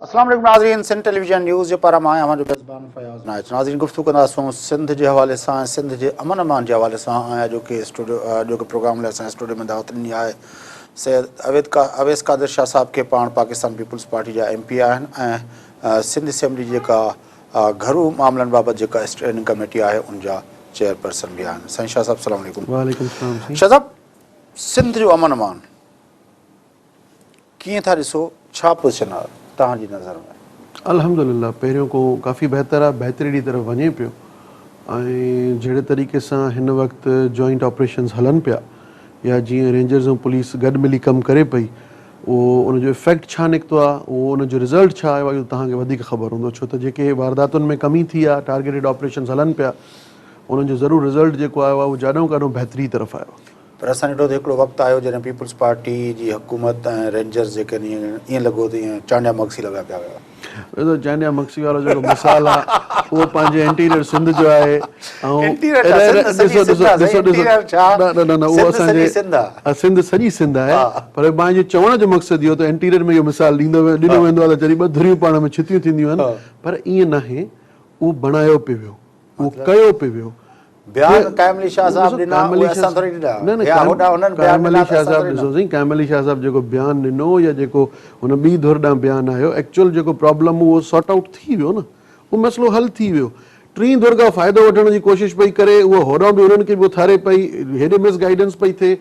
السلام عليڪم ناظرين سنڌ ٽيليويزن نيوز جي پاران مان اوهان جو ميزبان فياض نائچ. ناظرين گفتگو ڪنداسون سنڌ جي حوالي سان ۽ سنڌ جي امن امان جي حوالي سان ۽ اڄوڪي اسٽوڊيو اڄوڪي پروگرام لاء اسان اسٽوڊيو ۾ دعوت ڏني آهي سيد اويد اويس قادر شاهه صاحب کي پاڻ پاڪستان پيپلز پارٽي جا ايم پي آهن ۽ سنڌ اسيمبلي جي جيڪا گهرو معاملن بابت جيڪا اسٽينڊنگ ڪميٽي آهي ان جا چيئرپرسن به آهن. سائين شاهه صاحب السلام عليڪم. وعليڪم السلام سائين. شاهه صاحب سنڌ جو امن امان ڪيئن ٿا ڏسو ڇا پوزيشن آهي توهان جي نظر ۾؟ الحمدلله پهريون کان ڪافي بهتر آهي بهتري ڏي طرف وڃي پيو ۽ جهڙي طريقي سان هن وقت جوائنٽ آپريشنز هلن پيا يا جيئن رينجرز ۽ پوليس گڏ ملي ڪم ڪري پئي اهو ان جو افيڪٽ ڇا نڪتو آهي اهو ان جو رزلٽ ڇا آيو آهي اهو توهان کي وڌيڪ خبر هوندو ڇو ته جيڪي وارداتن ۾ ڪمي ٿي آهي ٽارگيٽيڊ آپريشنز هلن پيا انهن جو ضرور رزلٽ جيڪو آيو آهي اهو جاڏهون ڪاڏهون بهتري طرف آيو آهي. پر اسان ڏٺو ته هڪڙو وقت آيو جڏهن پيپلز پارٽي جي حڪومت ۽ رينجرز جيڪي آهن ائين لڳو ته ائين چانڊيا مگسي لڳا پيا هيا. ڏسو چانڊيا مگسي وارو جيڪو مثال آهي اهو پنهنجي انٽيريئر سنڌ جو آهي ۽ انٽيريئر ڇا سنڌ سڄي ڏسو سنڌ آهي ڏسو سائين ڏسو انٽيريئر ڇا نه نه نه نه اهو سنڌ اسان سڄي جي سنڌ آهي. سنڌ سڄي سنڌ آهي پر پنهنجي چوڻ جو مقصد اهو ته انٽيريئر ۾ اهو مثال ڏيندو ڏنو ويندو آهي ته جڏهن ٻه ڌريون پاڻ ۾ ڇتيون ٿينديون آهن پر ائين ناهي اهو بڻايو پئي ويو اهو ڪيو پئي ويو. بيان قائم علي شاهه صاحب ڏنا اهي اسان ٿوري ڏنا نه نه يا هوڏانهن هنن بيان قائم ڏنا علي ته شاهه اسان صاحب ٿوري ڏنا. ڏسو سائين قائم علي شاهه صاحب جيڪو بيان ڏنو يا جيڪو هن ٻي ڌر ڏانهن بيان آيو ايڪچوئل جيڪو پرابلم هو اهو سارٽ آئوٽ ٿي ويو نه اهو مسئلو حل ٿي ويو ٽين ڌر ڪا فائدو وٺڻ جي ڪوشش پئي ڪري اهو هوڏانهن به انهن کي به اٿاري پئي هيڏي مس گائيڊنس پئي ٿئي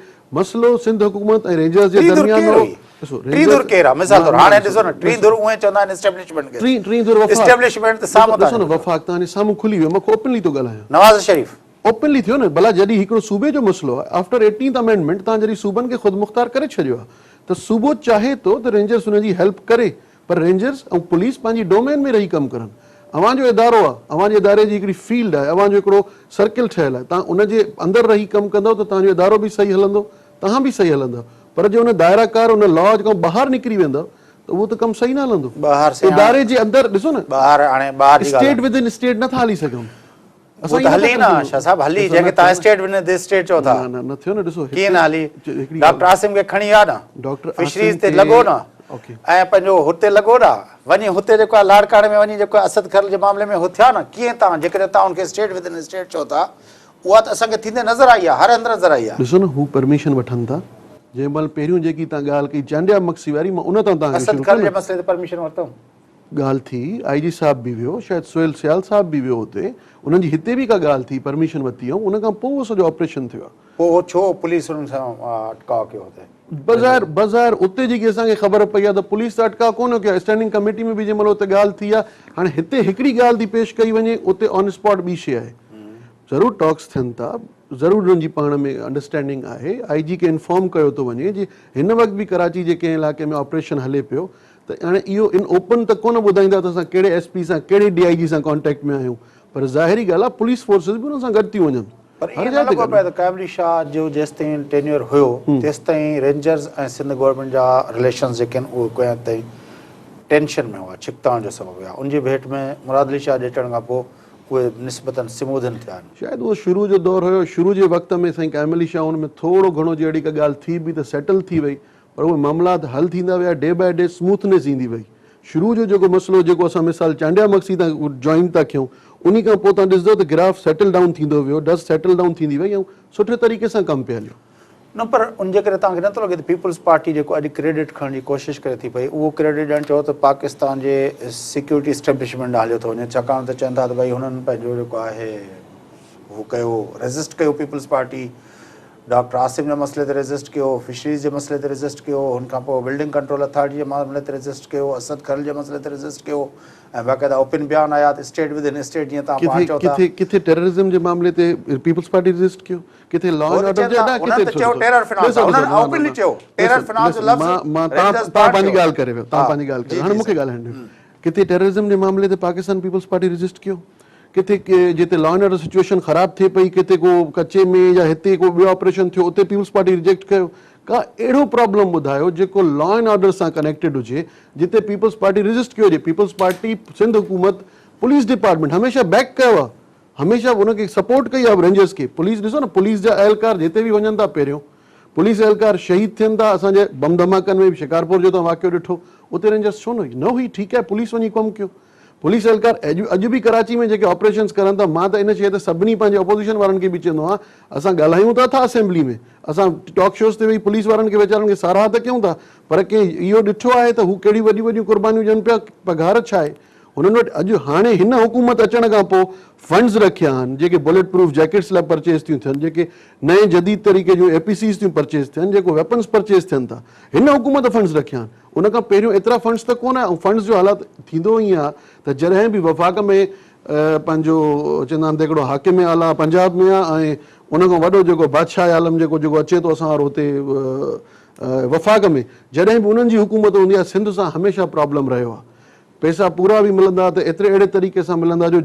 مسئلو سنڌ حڪومت ۽ رينجرز جي ٽين ڌر درميان ڪير هو هئي؟ ڏسو ٽين ڌر رينجرز ڪير آ مثال نه طور نه هاڻي ڏسو ڏسو نه ٽين ڏسو ڌر اونئين چوندا آهن اسٽيبلشمينٽ کي ٽين ٽين ڌر وفاق اسٽيبلشمينٽ ته ڏسو سامهون ڏسو ٿا نه وفاق توهان جي سامهون کلي ويو مان اوپنلي ٿو ڳالهايان نواز شريف اوپنلي ٿيو نه ڀلا جڏهن هڪڙو صوبي جو مسئلو آهي آفٽر ايٽينٿ امينڊمينٽ توهان جڏهن صوبن کي خودمختار ڪري ڇڏيو آهي ته صوبو چاهي ٿو ته رينجرز ان جي هيلپ ڪري پر رينجرز ۽ پوليس پنهنجي ڊومين ۾ رهي ڪم ڪرن. اوهان جو ادارو آهي، اوهان جي اداري جي هڪڙي فيلڊ آهي، اوهان جو هڪڙو سرڪل ٺهيل آهي، توهان ان جي اندر رهي ڪم ڪندؤ ته توهان جو ادارو به صحيح هلندو، توهان به صحيح هلندؤ، پر جي ان دائره ڪار، ان لا کان ٻاهر نڪري ويندؤ ته اهو ته ڪم صحيح نه هلندو. ٻاهر سائين هاڻي اداري جي اندر ڏسو نه ٻاهر هاڻي ٻاهر جي ڳالهه اسٽيٽ ود ان اسٽيٽ نٿا هلي سگهون. اهو ته هلي نه شاهه صاحب هلي جنهن کي توهان اسٽيٽ ون the state چئو ٿا نه نه نه ٿيو نه ڏسو ڪيئن نه هلي ڊاڪٽر عاصم کي کڻي ويا نه ڊاڪٽر فشريز تي لڳو نه ۽ پنهنجو هتي لڳو نه وڃي هتي جيڪو آهي لاڙڪاڻي ۾ وڃي جيڪو اسد کرل جي معاملي ۾ هٿيا نه ڪيئن توهان جيڪڏهن توهان ان کي اسٽيٽ ود ان اسٽيٽ چئو ٿا اها ته اسان کي ٿيندي نظر آئي آهي هر هنڌ نظر آئي آهي. ڏسو نه هو پرميشن وٺن ٿا جنهن مهل پهريون جيڪي توهان ڳالهه ڪئي چانڊيا مگسي واري مان ان تان توهان کي اسد شروع کرل ڪيو جي نه. مسئلي تي پرميشن ورتائون. ڳالهه ٿي، آء جي صاحب به ويو، شايد سهيل سيال صاحب به ويو اتي، انهن جي هتي به ڪا ڳالهه ٿي، پرميشن ورتي هئائون، ان کان پوء اهو سڄو آپريشن ٿيو آهي. پوء هو ڇو پوليس انهن سان اٽڪاء ڪيو هتي؟ بظاهر بظاهر اتي جيڪي اسان کي خبر پئي آهي ته پوليس ته اٽڪاء ڪونه ڪيو آهي، اسٽينڊنگ ڪميٽي ۾ به جنهن مهل اتي ڳالهه ٿي آهي، هاڻي هتي هڪڙي ڳالهه ٿي پيش ڪئي وڃي، اتي آن اسپاٽ ٻي شيء آهي. ضرور ٽاڪس ٿين ٿا، ضرور انهن جي پاڻ ۾ انڊرسٽينڊنگ آهي، آء جي کي انفارم ڪيو ٿو وڃي، جي هن وقت به ڪراچي جي ڪنهن علائقي ۾ آپريشن هلي پيو ته هاڻي اهو ان اوپن ته ڪونه ٻڌائيندا ته اسان ڪهڙي ايس پي سان ڪهڙي ڊي I جي سان ڪانٽيڪٽ ۾ آهيون پر ظاهري ڳالهه آهي پوليس فورسز به انهن سان گڏ ٿيون وڃن پر هر ائين نه جاء تي لڳو گڏ. پئي ته قائم علي شاهه جو جيستائين ٽينيور هيو تيستائين رينجرز ۽ سنڌ گورنمينٽ جا رليشنز جيڪي آهن اهي ڪنهن حد تائين ٽينشن ۾ هئا ڇڪتاڻ جو سبب هيا ان جي ڀيٽ ۾ مراد علي شاهه جي اچڻ کان پوء اهي نسبتاً سمودن ٿيا آهن. شايد اهو شروع جو دور هيو شروع جي وقت ۾ سائين قائم علي شاهه ان ۾ ٿورو گهڻو جي اهڙي ڪا ڳالهه ٿي به ته سيٽل ٿي وئي پر اهي معاملات حل ٿيندا ويا ڊي باء ڊي سموٿنيس ايندي وئي شروع جو جيڪو مسئلو جيڪو اسان مثال چانڊيا مگسي تان جوائن ٿا کيون انهي کان پوء تان ڏسندو ته گراف سيٽل ڊائون ٿيندو ويو ڊسٽ سيٽل ڊائون ٿيندي وئي ۽ سٺي طريقي سان ڪم پئي هليو. نه پر ان جي ڪري توهان کي نٿو لڳي ته پيپلز پارٽي جيڪو اڄ ڪريڊٽ کڻڻ جي ڪوشش ڪري ٿي پئي اهو ڪريڊٽ ڄڻ چئو ته پاڪستان جي سيڪيورٽي اسٽيبلشمينٽ ڏانهن هليو ٿو وڃي ڇاڪاڻ ته چون ٿا ته ڀئي هنن پنهنجو جيڪو آهي هو ڪيو ريزسٽ ڪيو پيپلز پارٽي ڊاڪٽر عاصم جي مسئلي تي ريزسٽ ڪيو، فشريز جي مسئلي تي ريزسٽ ڪيو، ان کان پوء بلڊنگ ڪنٽرول اٿارٽي جي معاملي تي ريزسٽ ڪيو، اسد کرل جي مسئلي تي ريزسٽ ڪيو ۽ باقاعده اوپن بيان آيا ته اسٽيٽ ود ان اسٽيٽ جيئن توهان پاڻ ڪٿي چئو ٿا. ڪٿي ڪٿي ٽيررزم جي معاملي تي پيپلز پارٽي ريزسٽ ڪيو، ڪٿي لا هو اينڊ ته آرڊر چون جي ٿا نه انهن ڪٿي ته ڏسو چيو ڏسو ٽيرر فنانس ڏسو آهي ڏسو انهن نه نه اوپنلي نه چيو ڏسو ٽيرر فنانس ڏسو جو لفظ مان مان تان رينجرز تان پاڻ پنهنجي چيو ڳالهه ڪري ويو تان ها پنهنجي ڳالهه جي ڪري هاڻي جي مون کي سائين ڳالهائڻ ڏيو ڪٿي ٽيررزم جي معاملي تي پاڪستان پيپلز پارٽي ريزسٽ ڪيو ڪٿي جتي لا اينڊ آرڊر سچوئيشن خراب ٿئي پئي ڪٿي ڪو ڪچي ۾ يا هتي ڪو ٻيو آپريشن ٿيو اتي پيپلز پارٽي ريجيڪٽ ڪيو ڪا اهڙو پرابلم ٻڌايو جيڪو لا اينڊ آرڊر سان ڪنيڪٽيڊ هجي جتي پيپلز پارٽي ريزسٽ ڪيو هجي پيپلز پارٽي سنڌ حڪومت پوليس ڊپارٽمينٽ هميشه بيڪ ڪيو آهي هميشه ان کي سپورٽ ڪئي آهي رينجرز کي پوليس ڏسو نه پوليس جا اهلڪار جتي به وڃن ٿا پهريون پوليس اهلڪار شهيد ٿين ٿا، اسان جي بم ڌماڪن ۾ به شڪارپور جو توهان واقعو ڏٺو، اتي رينجرز ڇو نه هئي؟ نه هئي، ٺيڪ آهي پوليس وڃي ڪم ڪيو. پوليس اهلڪار اڄ به ڪراچي ۾ جيڪي آپريشنز ڪرن ٿا، مان ته ان شيء تي سڀني پنهنجي اپوزيشن وارن کي به چوندو آهيان، اسان ڳالهايون ته اٿا اسيمبلي ۾، اسان ٽاڪ شوز تي ويهي پوليس وارن کي ويچارن کي ساراهه ته ڪيون ٿا، پر ڪنهن اهو ڏٺو آهي ته هو ڪهڙيون وڏيون وڏيون قربانيون ڏين پيا، پگهار ڇا آهي؟ هنن وٽ اڄ هاڻي هن حڪومت اچڻ کان پوء فنڊز رکيا آهن جيڪي بليٽ پروف جيڪيٽس لاء پرچيز ٿيون ٿين، جيڪي نئين جديد طريقي جون اي پي سيز ٿيون پرچيز ٿين، جيڪو ويپنز پرچيز ٿين ٿا، هن حڪومت فنڊز رکيا آهن، ان کان پهريون ايترا فنڊز ته ڪونه آيا ۽ فنڊز جو حالات ٿيندو ائين آهي ته جڏهن به وفاق ۾ پنهنجو چوندا آهن ته هڪڙو حاڪم اعليٰ پنجاب ۾ آهي ۽ ان کان وڏو جيڪو بادشاهه عالم جيڪو جيڪو اچي ٿو اسان وارو هتي وفاق ۾ جڏهن به انهن جي حڪومت هوندي آهي سنڌ سان هميشه پرابلم رهيو آهي پئسا پورا به ملندا ته ايتري اهڙي طريقي سان ملندا جو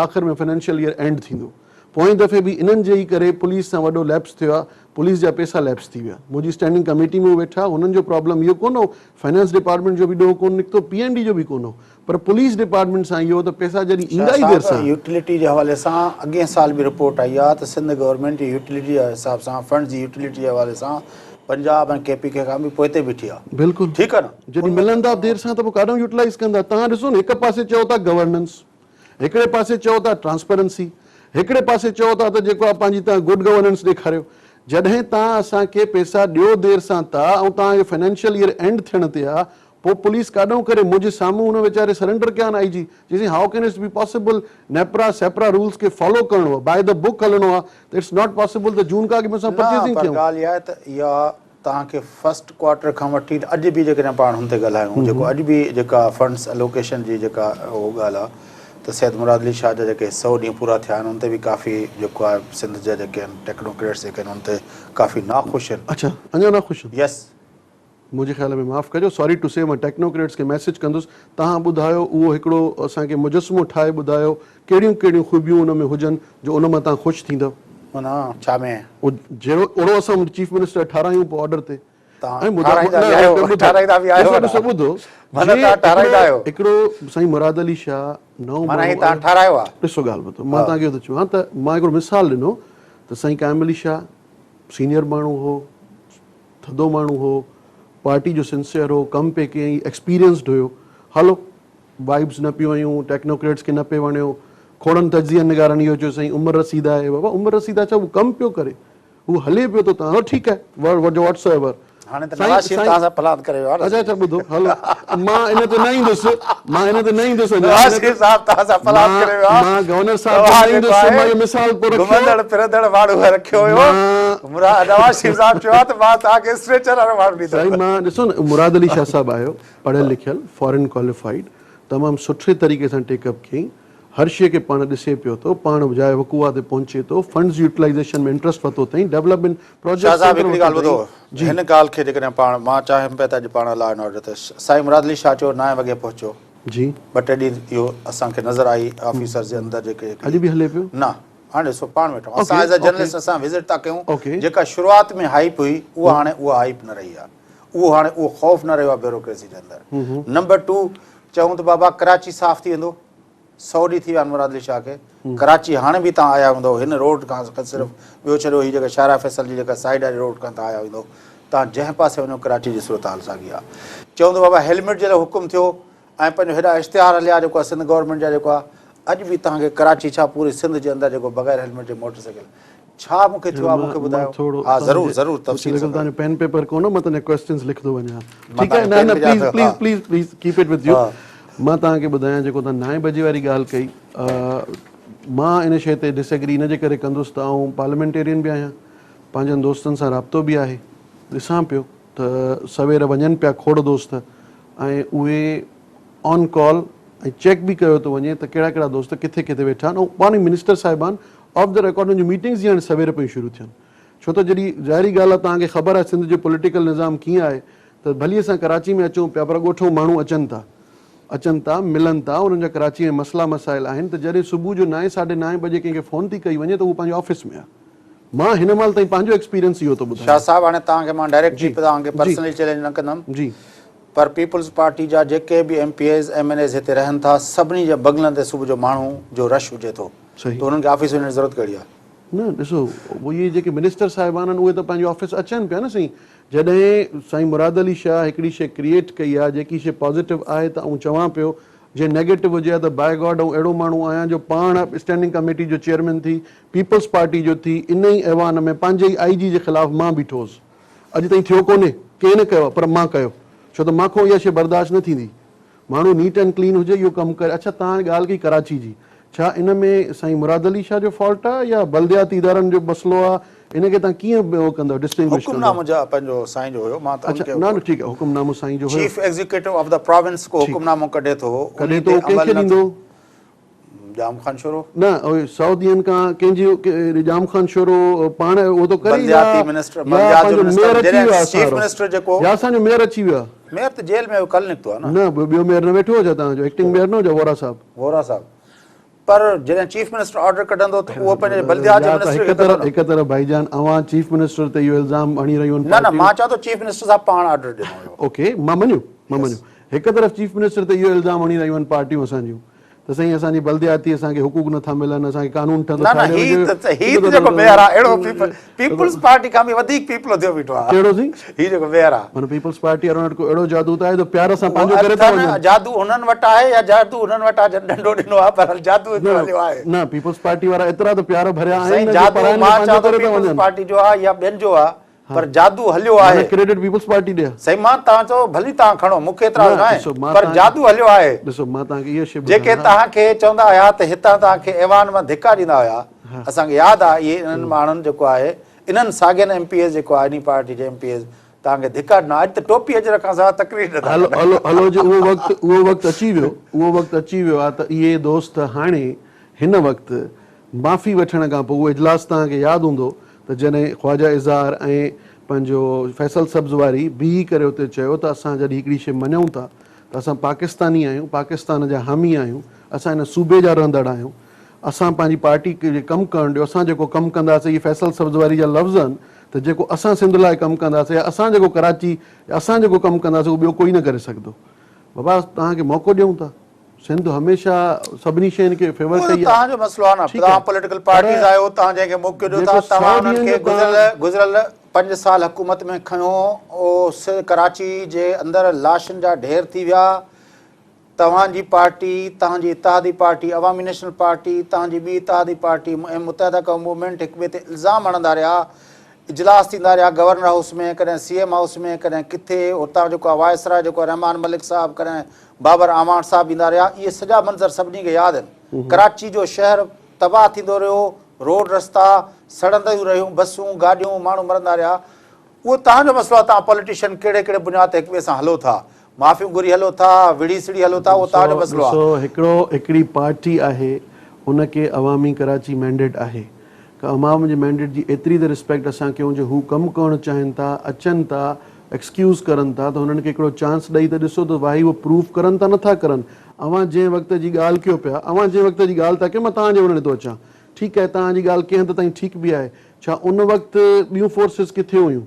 آخر ۾ فنانشل ايئر اينڊ ٿيندو. پوئين دفعي به انهن جي ئي ڪري پوليس سان وڏو ليپس ٿيو آهي، پوليس جا پئسا ليپس ٿي ويا. منهنجي اسٽينڊنگ ڪميٽي ۾ هو ويٺا، هنن جو پرابلم اهو ڪونه هو، فنانس ڊپارٽمينٽ جو به ڏوهه ڪونه نڪتو، پي اينڊ ڊي جو به ڪونه هو، پر پوليس ڊپارٽمينٽ سان اهو هو ته پئسا جڏهن ايندا شاهه ئي دير صاحب سان. يوٽيلٽي جي حوالي سان اڳئين سال به رپورٽ آئي آهي ته سنڌ گورنمينٽ جي يوٽيلٽي جي حساب سان فنڊز جي يوٽيلٽي جي حوالي سان پنجاب ۽ ڪي پي ڪي کان به پوئتي بيٺي آهي. بلڪل. ٺيڪ آهي نه. جڏهن ملندا دير سان ته پوء ڪاڏانهن يوٽيلائيز ڪندا؟ توهان ڏسو نه هڪ پاسي چئو ٿا گورننس، هڪڙي پاسي چئو ٿا ٽرانسپرنسي، هڪڙي پاسي چئو ٿا ته جيڪو آهي پنهنجي توهان گڊ گورننس ڏيکاريو. جڏهن توهان اسان کي پئسا ڏيو دير سان ٿا ۽ توهان جو فنانشل ايئر اينڊ ٿيڻ تي آهي پوء پوليس ڪاڏانهن ڪري منهنجي سامهون هن ويچاري سرينڊر ڪيا آهن آئي جي چيسين how can it's be possible NEPRA SAPRA rules کي فالو ڪرڻو آهي باء the book هلڻو آهي ته it's not possible ته جون کان اڳ ۾ اسان نه پرچيزنگ پر ڪيون. ڳالهه اها آهي ته اها توهان کي فرسٽ ڪوارٽر کان وٺي اڄ به جيڪڏهن پاڻ هن تي ڳالهايون جيڪو اڄ به جيڪا فنڊز الوڪيشن جي جيڪا اهو ڳالهه آهي ته سيد مراد علي شاهه جا جيڪي سئو ڏينهن پورا ٿيا آهن ان تي به ڪافي جيڪو آهي سنڌ جا جيڪي آهن ٽيڪنوڪريٽس جيڪي آهن ان تي ڪافي ناخوش آهن. اڇا اڃا ناخوش آهن. يس. منهنجي خيال ۾ معاف ڪجو سوري ٽو سي مان ٽيڪنوڪريٽس کي ميسيج ڪندس توهان ٻڌايو اهو هڪڙو اسان کي مجسمو ٺاهي ٻڌايو ڪهڙيون ڪهڙيون خوبيون ان ۾ هجن جو ان مان توهان خوش ٿيندؤ. معنيٰ ڇا ۾؟ اهو جهڙو اهڙو اسان چيف منسٽر ٺارايون پوء آرڊر تي توهان ٺارايندا به آهيو ٺارايندا به آهيو ڏسو ڏسو ٻڌو معنيٰ توهان ٺارايندا آهيو هڪڙو سائين مراد علي شاهه نئون معنيٰ هي توهان ٺارايو آهي ڏسو ڳالهه ٻڌو مان توهان کي اهو ٿو چوان ته مان هڪڙو مثال ڏنو ته سائين قائم علي شاهه سينيئر ماڻهو هو ٿڌو ماڻهو هو، پارٽي جو سنسيئر هو، ڪم پئي ڪيائين، ايڪسپيرينسڊ هيو. هلو، وائبس نه پيون آيون، ٽيڪنوڪريٽس کي نه پئي وڻيو، کوڙن تجزيه نگارن اهو چيو سائين عمر رسيده آهي، بابا عمر رسيده ڇا هو ڪم پيو ڪري، هو هلي پيو ٿو تان ٺيڪ آهي، واٽ سو ايور. هاڻي ته نواز شريف توهان سان پلاند ڪري ويو آهي نه. اڇا اڇا ٻڌو هلو مان ان تي نه ايندس مان ان تي نه ايندس اڃا نواز شريف صاحب توهان سان پلاند ڪري ويو آهي. مان گورنر صاحب تي نه ايندس مان اهو مثال پوء رکيو. گهمندڙ ڦرندڙ ماڻهو رکيو هيو. نواز شريف صاحب چيو آهي ته مان توهان کي اسٽريچر وارو ماڻهو ڏيندس. سائين مان ڏسو نه مراد علي شاهه صاحب آيو پڙهيل لکيل فارين ڪواليفائيڊ تمام سٺي طريقي سان ٽيڪ اپ ڪيائين هر شيء کي پاڻ ڏسي پيو ٿو پاڻ جاء وقوعا تي پهچي ٿو فنڊز يوٽيلائيزيشن ۾ انٽرسٽ ورتو اٿائين ڊولپمينٽ شاهه پراجيڪٽس صاحب اندر هڪڙي ورتو ڳالهه ٻڌو اٿائين جي هن ڳالهه کي جيڪڏهن پاڻ مان چاهيم پيا ته اڄ پاڻ لا اينڊ آرڊر تي سائين مراد علي شاهه چيو نائين وڳي پهچو جي ٻه ٽي ڏينهن اهو اسان کي نظر آئي آفيسرز جي اندر جيڪي اڄ به هلي پيو نه هاڻي ڏسو پاڻ ويٺا آهيون اسان okay as a okay journalist اسان وزٽ ٿا ڪيون اوڪي جيڪا شروعات ۾ هائيپ هئي اها هاڻي اها هائيپ نه رهي آهي اهو هاڻي اهو خوف نه رهيو آهي بيوروڪريسي جي اندر نمبر ٽو چئون ته بابا ڪراچي صاف ٿي ويندو سو ڏينهن ٿي ويا آهن مراد علي شاهه کي ڪراچي هاڻي به تان آيا هوندو هن روڊ کان صرف ٻيو ڇڏيو هي جيڪا شاهراهه فيصل جي جيڪا سائيڊ واري روڊ کان تان آيا هوندو تان جنهن پاسي وڃو ڪراچي جي صورتحال ساڳي آهي چئون ته بابا هيلميٽ جي لاء حڪم ٿيو ۽ پنهنجو هيڏا اشتهار هليا جيڪو آهي سنڌ گورنمينٽ جا جيڪو آهي اڄ به توهان کي ڪراچي ڇا پوري سنڌ جي اندر جيڪو بغير هيلميٽ جي موٽر سائيڪل ڇا مون کي ٿيو آهي مون کي ٻڌايو ها ضرور ضرور تفصيل سان توهان جو پين پيپر ڪونه مان توهان جا ڪويسچنز لکندو وڃان ٺيڪ آهي نه نه please please please please keep it with you مان توهان کي ٻڌايان جيڪو توهان نائين بجي واري ڳالهه ڪئي مان ان شيء تي ڊس ايگري ان جي ڪري ڪندس ته آئون پارليامينٽيرين به آهيان پنهنجن دوستن سان رابطو به آهي ڏسان پيو ته سوير وڃن پيا کوڙ دوست ۽ اهي آن ڪال ۽ چيڪ به ڪيو ٿو وڃي ته ڪهڙا ڪهڙا دوست ڪٿي ڪٿي ويٺا آهن ۽ پاڻ ئي منسٽر صاحبان آف the record انهن جون ميٽنگز ئي هاڻي سوير پيون شروع ٿين ڇو ته جڏهن ظاهري ڳالهه آهي توهان کي خبر آهي سنڌ جو پوليٽيڪل نظام ڪيئن آهي ته ڀلي اسان ڪراچي ۾ اچون پيا پر ڳوٺون ماڻهو اچن ٿا اچن ٿا ملن ٿا انهن جا ڪراچي ۾ مسئلا مسائل آهن ته جڏهن صبح جو نائين ساڍي نائين بجي ڪنهن کي فون ٿي ڪئي وڃي ته هو پنهنجي آفيس ۾ آهي مان هن مهل تائين پنهنجو ايڪسپيرينس اهو ٿو شاهه ٻڌايان. صاحب هاڻي توهان کي مان ڊائريڪٽلي جي توهان کي جي پرسنلي چئلينج نه ڪندم جي. پر پيپلز پارٽي جا جيڪي به M P As M N As هتي رهن ٿا سڀني جي بنگلن تي صبح جو ماڻهو جو رش هجي ٿو صحيح. ته انهن کي آفيس وڃڻ جي ضرورت ڪهڙي آهي؟ نه ڏسو اهي جيڪي منسٽر صاحبان آهن اهي ته پنهنجي آفيس اچن پيا نه سائين جڏهن سائين مراد علي شاهه هڪڙي شيء ڪريئيٽ ڪئي آهي جيڪي شيء پازيٽو آهي ته آئون چوان پيو جي نيگيٽو هجي ها ته باء گاڊ آئون اهڙو ماڻهو آهيان جو پاڻ اسٽينڊنگ ڪميٽي جو چيئرمين ٿي پيپلز پارٽي جو ٿي ان ئي ايوان ۾ پنهنجي ئي آئي جي جي خلاف مان بيٺو هوس اڄ تائين ٿيو ڪونهي ڪنهن نه ڪيو آهي پر مان ڪيو ڇو ته مان کان اها شيء برداشت نه ٿيندي ماڻهو نيٽ اينڊ ڪلين هجي اهو ڪم ڪري اڇا توهان ڳالهه ڪئي ڪراچي جي ڇا ان ۾ سائين مراد علي شاهه جو فالٽ آ يا بلدياتي ادارن جو مسئلو آ ان کي توهان ڪيئن اهو ڪندؤ ڊسٽنگوش حڪم نامو جا پنهنجو سائين جو هيو مان ته ان کي اڇا نه نه ٺيڪ آ حڪم نامو سائين جو هيو chief executive of the province ڪو حڪم نامو ڪڍي ٿو ڪڍي ٿو ڪنهن کي ڏيندو ڄام خان شورو. نه اهي سو ڏينهن کان ڪنهن جي ڄام خان شورو پاڻ اهو ٿو ڪري يا بلدياتي منسٽر بلديات جو منسٽر جڏهن چيف منسٽر جيڪو يا اسان جو ميئر اچي ويو آهي. ميئر ته جيل ۾ هيو ڪل نڪتو آهي نه. نه ٻيو ميئر نه ويٺو هو ڇا توهان جو ايڪٽنگ ميئر نه هو ڇا ووهرا صاحب. ووهرا صاحب پر جڏهن چيف منسٽر آرڊر ڪڍندو ته اهو پنهنجي بلديات جي منسٽر کي ڪڍندو نه. هڪ طرف ڀائي جان اوهان چيف منسٽر تي اهو الزام هڻي رهيون آهن. نه نه مان چوان ٿو چيف منسٽر صاحب پاڻ آرڊر ڏنو هيو. اوڪي مان مڃيو مان مڃيو هڪ طرف چيف منسٽر تي اهو الزام هڻي رهيون آهن پارٽيون اسان جون ته سائين اسان جي بلدياتي اسان کي حقوق نٿا ملن اسان کي قانون ٺهندو نه نه هي ته هي ته جيڪو ميئر آ اهڙو پيپلز پارٽي کان به وڌيڪ پيپلو ٿيو بيٺو آ. ڪهڙو سائين؟ هي جيڪو ميئر آ. معنيٰ پيپلز پارٽي وارن وٽ ڪو اهڙو جادو ته آهي جو پيار سان پنهنجو ڪري ٿا وڃن. جادو هنن وٽ آهي يا جادو هنن وٽ آ جن ڏنڊو ڏنو آ بهرحال جادو هڪڙو هليو آهي. نه پيپلز پارٽي وارا ايترا ته پيار ڀريا آهن سائين نه جو جادو پراين کي مان پنهنجو چوان ٿو ڪري ٿا پيپلز وڃن. پارٽي جو آ يا ٻين جو آ پر جادو هليو آهي. معنيٰ ڪريڊٽ پيپلز پارٽي ڏي. سائين مان توهان چئو ڀلي توهان کڻو مون کي اعتراض نه ناهي ڏسو مان پر توهان جادو هليو آهي. ڏسو مان توهان کي اها شيء جيڪي ٻڌايان. توهان کي چوندا هيا ته هتان توهان کي ايوان مان ڌڪا ڏيندا هيا اسان کي ياد آهي اهي انهن ماڻهن جيڪو آهي انهن ساڳين ايم پي ايز جيڪو آهي انهي پارٽي جي ايم پي ايز توهان کي ڌڪا ڏنا اڄ ته ٽوپي اجرڪ کان سواء تقرير نٿا هلو ڪن. هلو هلو جي اهو وقت اهو وقت اچي ويو اهو وقت اچي ويو آهي ته اهي دوست هاڻي هن وقت معافي وٺڻ کان پوء اهو اجلاس توهان کي ياد هوندو ته جڏهن خواجه اظهار ۽ پنهنجو فيصل سبزواري بيهي ڪري اتي چيو ته اسان جڏهن هڪڙي شيء مڃون ٿا ته اسان پاڪستاني آهيون، پاڪستان جا حامي آهيون، اسان هن صوبي جا رهندڙ آهيون، اسان پنهنجي پارٽي کي ڪم ڪرڻ ڏيو، اسان جيڪو ڪم ڪنداسين اهي فيصل سبزواري جا لفظ آهن ته جيڪو اسان سنڌ لاء ڪم ڪنداسين يا اسان جيڪو ڪراچي يا اسان جيڪو ڪم ڪنداسين اهو ٻيو ڪوئي نه ڪري سگهندو. بابا توهان کي موقعو ڏيون ٿا. سنڌ هميشه سڀني شين کي فيور اهو ته ڪئي آهي. توهان جو مسئلو آهي نه ٺيڪ توهان آهي پوليٽيڪل پر پارٽيز آهيو توهان جنهن کي موقعو ڏيو ٿا جيڪو توهان سو انهن ڏينهن کي جو گذريل توهان گذريل پنج سال حڪومت ۾ کنيو او ڪراچي جي اندر لاشن جا ڍير ٿي ويا توهان جي پارٽي توهان جي اتحادي پارٽي عوامي نيشنل پارٽي توهان جي ٻي اتحادي پارٽي ۽ متحده قومي موومينٽ هڪ ٻئي تي الزام هڻندا رهيا اجلاس ٿيندا رهيا گورنر هائوس ۾ ڪڏهن سي ايم هائوس ۾ ڪڏهن ڪٿي اتان جيڪو آهي وائسراء جيڪو رحمان ملڪ صاحب ڪڏهن بابر اعواڻ صاحب ايندا رهيا اهي سڄا منظر سڀني کي ياد آهن ڪراچي جو شهر تباهه ٿيندو رهيو روڊ رستا سڙنديون رهيون بسون گاڏيون ماڻهو مرندا رهيا اهو توهان جو مسئلو آهي توهان پوليٽيشن ڪهڙي ڪهڙي بنياد تي هڪ ٻئي سان هلو ٿا معافيون گهري هلو ٿا وڙهي سڙهي هلو ٿا اهو توهان جو مسئلو آهي. ڏسو هڪڙو هڪڙي پارٽي آهي ان کي عوامي ڪراچي مينڊيٽ آهي ڪا عوام جي مينڊيٽ جي ايتري ته رسپيڪٽ اسان ڪيون جو هو ڪم ڪرڻ چاهين ٿا اچن ٿا ايڪسڪيوز ڪرن ٿا ته هنن کي هڪڙو چانس ڏئي ته ڏسو ته واهي اهو پروف ڪرن ٿا نٿا ڪرن اوهان جنهن وقت جي ڳالهه ڪيو پيا اوهان جنهن وقت جي ڳالهه ٿا ڪيو مان توهان جي وڃڻ ٿو اچان ٺيڪ آهي توهان جي ڳالهه ڪنهن حد تائين ٺيڪ به آهي ڇا ان وقت ٻيون فورسز ڪٿي هيون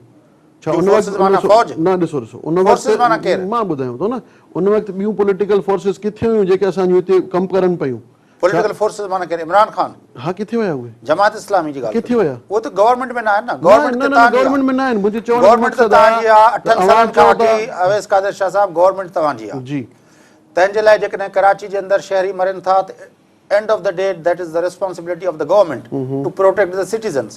ڇا ٻيون ان وقت فورسز معنيٰ فوج؟ نه ڏسو ڏسو ان وقت فورسز معنيٰ ڪير؟ مان ٻڌايان ٿو نه ان وقت ٻيون پوليٽيڪل فورسز ڪٿي هيون جيڪي اسان جون هتي ڪم ڪرن پيون پوليٽيڪل فورسز معنيٰ ڪير؟ عمران خان؟ ها ڪٿي ويا اهي؟ جماعت اسلامي جي ڳالهه ڪٿي ويا؟ اهي ته گورنمينٽ ۾ نه آهن نه گورنمينٽ ته نه توهان جي گورنمينٽ ۾ نه آهن منهنجي چوڻ جو گورنمينٽ ته مقصد توهان جي آهي اٺن اوهان سالن کان چئو ٿا وٺي اويس قادر شاهه صاحب گورنمينٽ توهان جي آهي جي تنهن جي لاء جيڪڏهن ڪراچي جي اندر شهري مرن ٿا ته end of the day that is the responsibility of the government to protect the citizens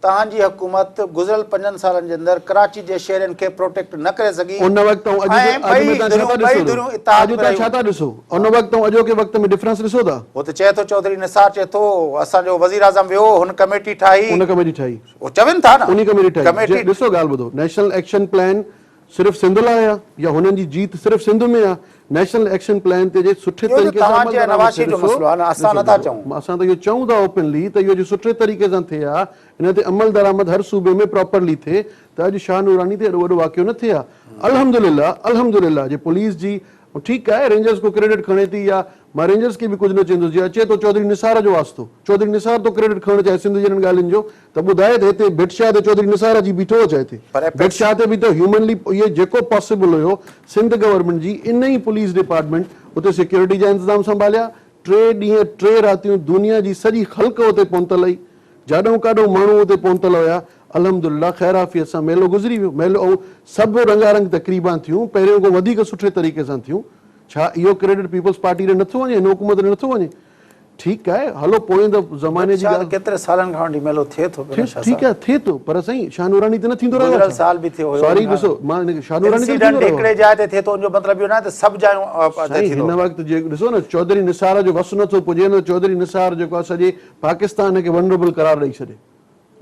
توهان جي حڪومت گذريل پنجن سالن جي اندر ڪراچي جي شهرين کي پروٽيڪٽ نه ڪري سگهي ان وقت ۽ اڄ ۽ جي اڄ ۾ ٻئي توهان ڇا ڌريون ٿا ٻئي ڏسو ڌريون اتحاد اڄ ۾ توهان رهيون ڇا ٿا ڏسو ان وقت ۽ اڄوڪي وقت ۾ ڊفرنس ڏسو ٿا هو ته چئي ٿو چوڌري نثار چئي ٿو اسان جو وزيراعظم ويو هن ڪميٽي ٺاهي ان ڪميٽي ٺاهي هو چون ٿا نه انهي ڪميٽي ٺاهي جي ڏسو ڳالهه ٻڌو نيشنل ايڪشن پلان صرف سنڌ لاء آ يا هنن جي جيت صرف سنڌ ۾ آ نيشنل ايڪشن پلان تي جي سٺي اهو ته طريقي سان توهان عمل جي ۽ درآمد نواز ٿئي شريف جو ڏسو مسئلو آ نه اسان ڏسو نٿا ڏسو چئون. اسان ته اهو چئون ٿا اوپنلي ته اهو جي سٺي طريقي سان ٿئي ها ان تي عمل درآمد هر صوبي ۾ پراپرلي ٿئي ته اڄ شاهه نوراني تي ايڏو وڏو واقعو نه ٿئي ها الحمدلله الحمدلله جي پوليس جي ٺيڪ آهي رينجرز ڪو ڪريڊٽ کڻي ٿي يا مان رينجرز کي به ڪجهه نه چوندس جي اچي ٿو چوڌري نثار جو واسطو چوڌري نثار ٿو ڪريڊٽ کڻڻ چاهي سنڌ جي انهن ڳالهين جو ته ٻڌائي ته هتي ڀٽ شاهه تي چوڌري نثار اچي بيٺو هو ڇا هتي پر ڀٽ شاهه تي به ته هيومنلي اهي جيڪو پاسيبل هيو سنڌ گورنمينٽ جي ان ئي پوليس ڊپارٽمينٽ اتي سيڪيورٽي جا انتظام سنڀاليا ٽي ڏينهن ٽي راتيون دنيا جي سڄي خلق اتي پهتل هئي جاڏئون ڪاڏئون ماڻهو اتي پهتل هيا. الحمدلله خير عافيت سان ميلو گذري ويو. ميلو ۽ سڀ رنگا رنگ تقريبان ٿيون، پهريون کان وڌيڪ سٺي طريقي سان ٿيون. ڇا اهو ڪريڊٽ پيپلز پارٽي ڏي نٿو وڃي؟ هن حڪومت ڏي نٿو وڃي؟ ٺيڪ آهي هلو پوئين ته زماني جي ڳالهه. ڪيتري سالن کان وٺي ميلو ٿئي ٿو پيو نه شاهه صاحب. ٺيڪ آهي ٿئي ٿو پر سائين شاهه نوراني تي نه ٿيندو رهيو آهي گذريل سال به ٿيو هيو. سوري ڏسو مان هن کي شاهه نوراني تي نه ٿيندو رهيو آهي. انسيڊنٽ هڪڙي جاء تي ٿئي ٿو ان جو مطلب اهو ناهي ته سڀ جايون تي ٿيندو. سائين هن وقت جي ڏسو نه چوڌري نثار جو وس نٿو پڄي نه چوڌري نثار جيڪو آهي سڄي پاڪستان کي ونربل قرار ڏئي ڇڏي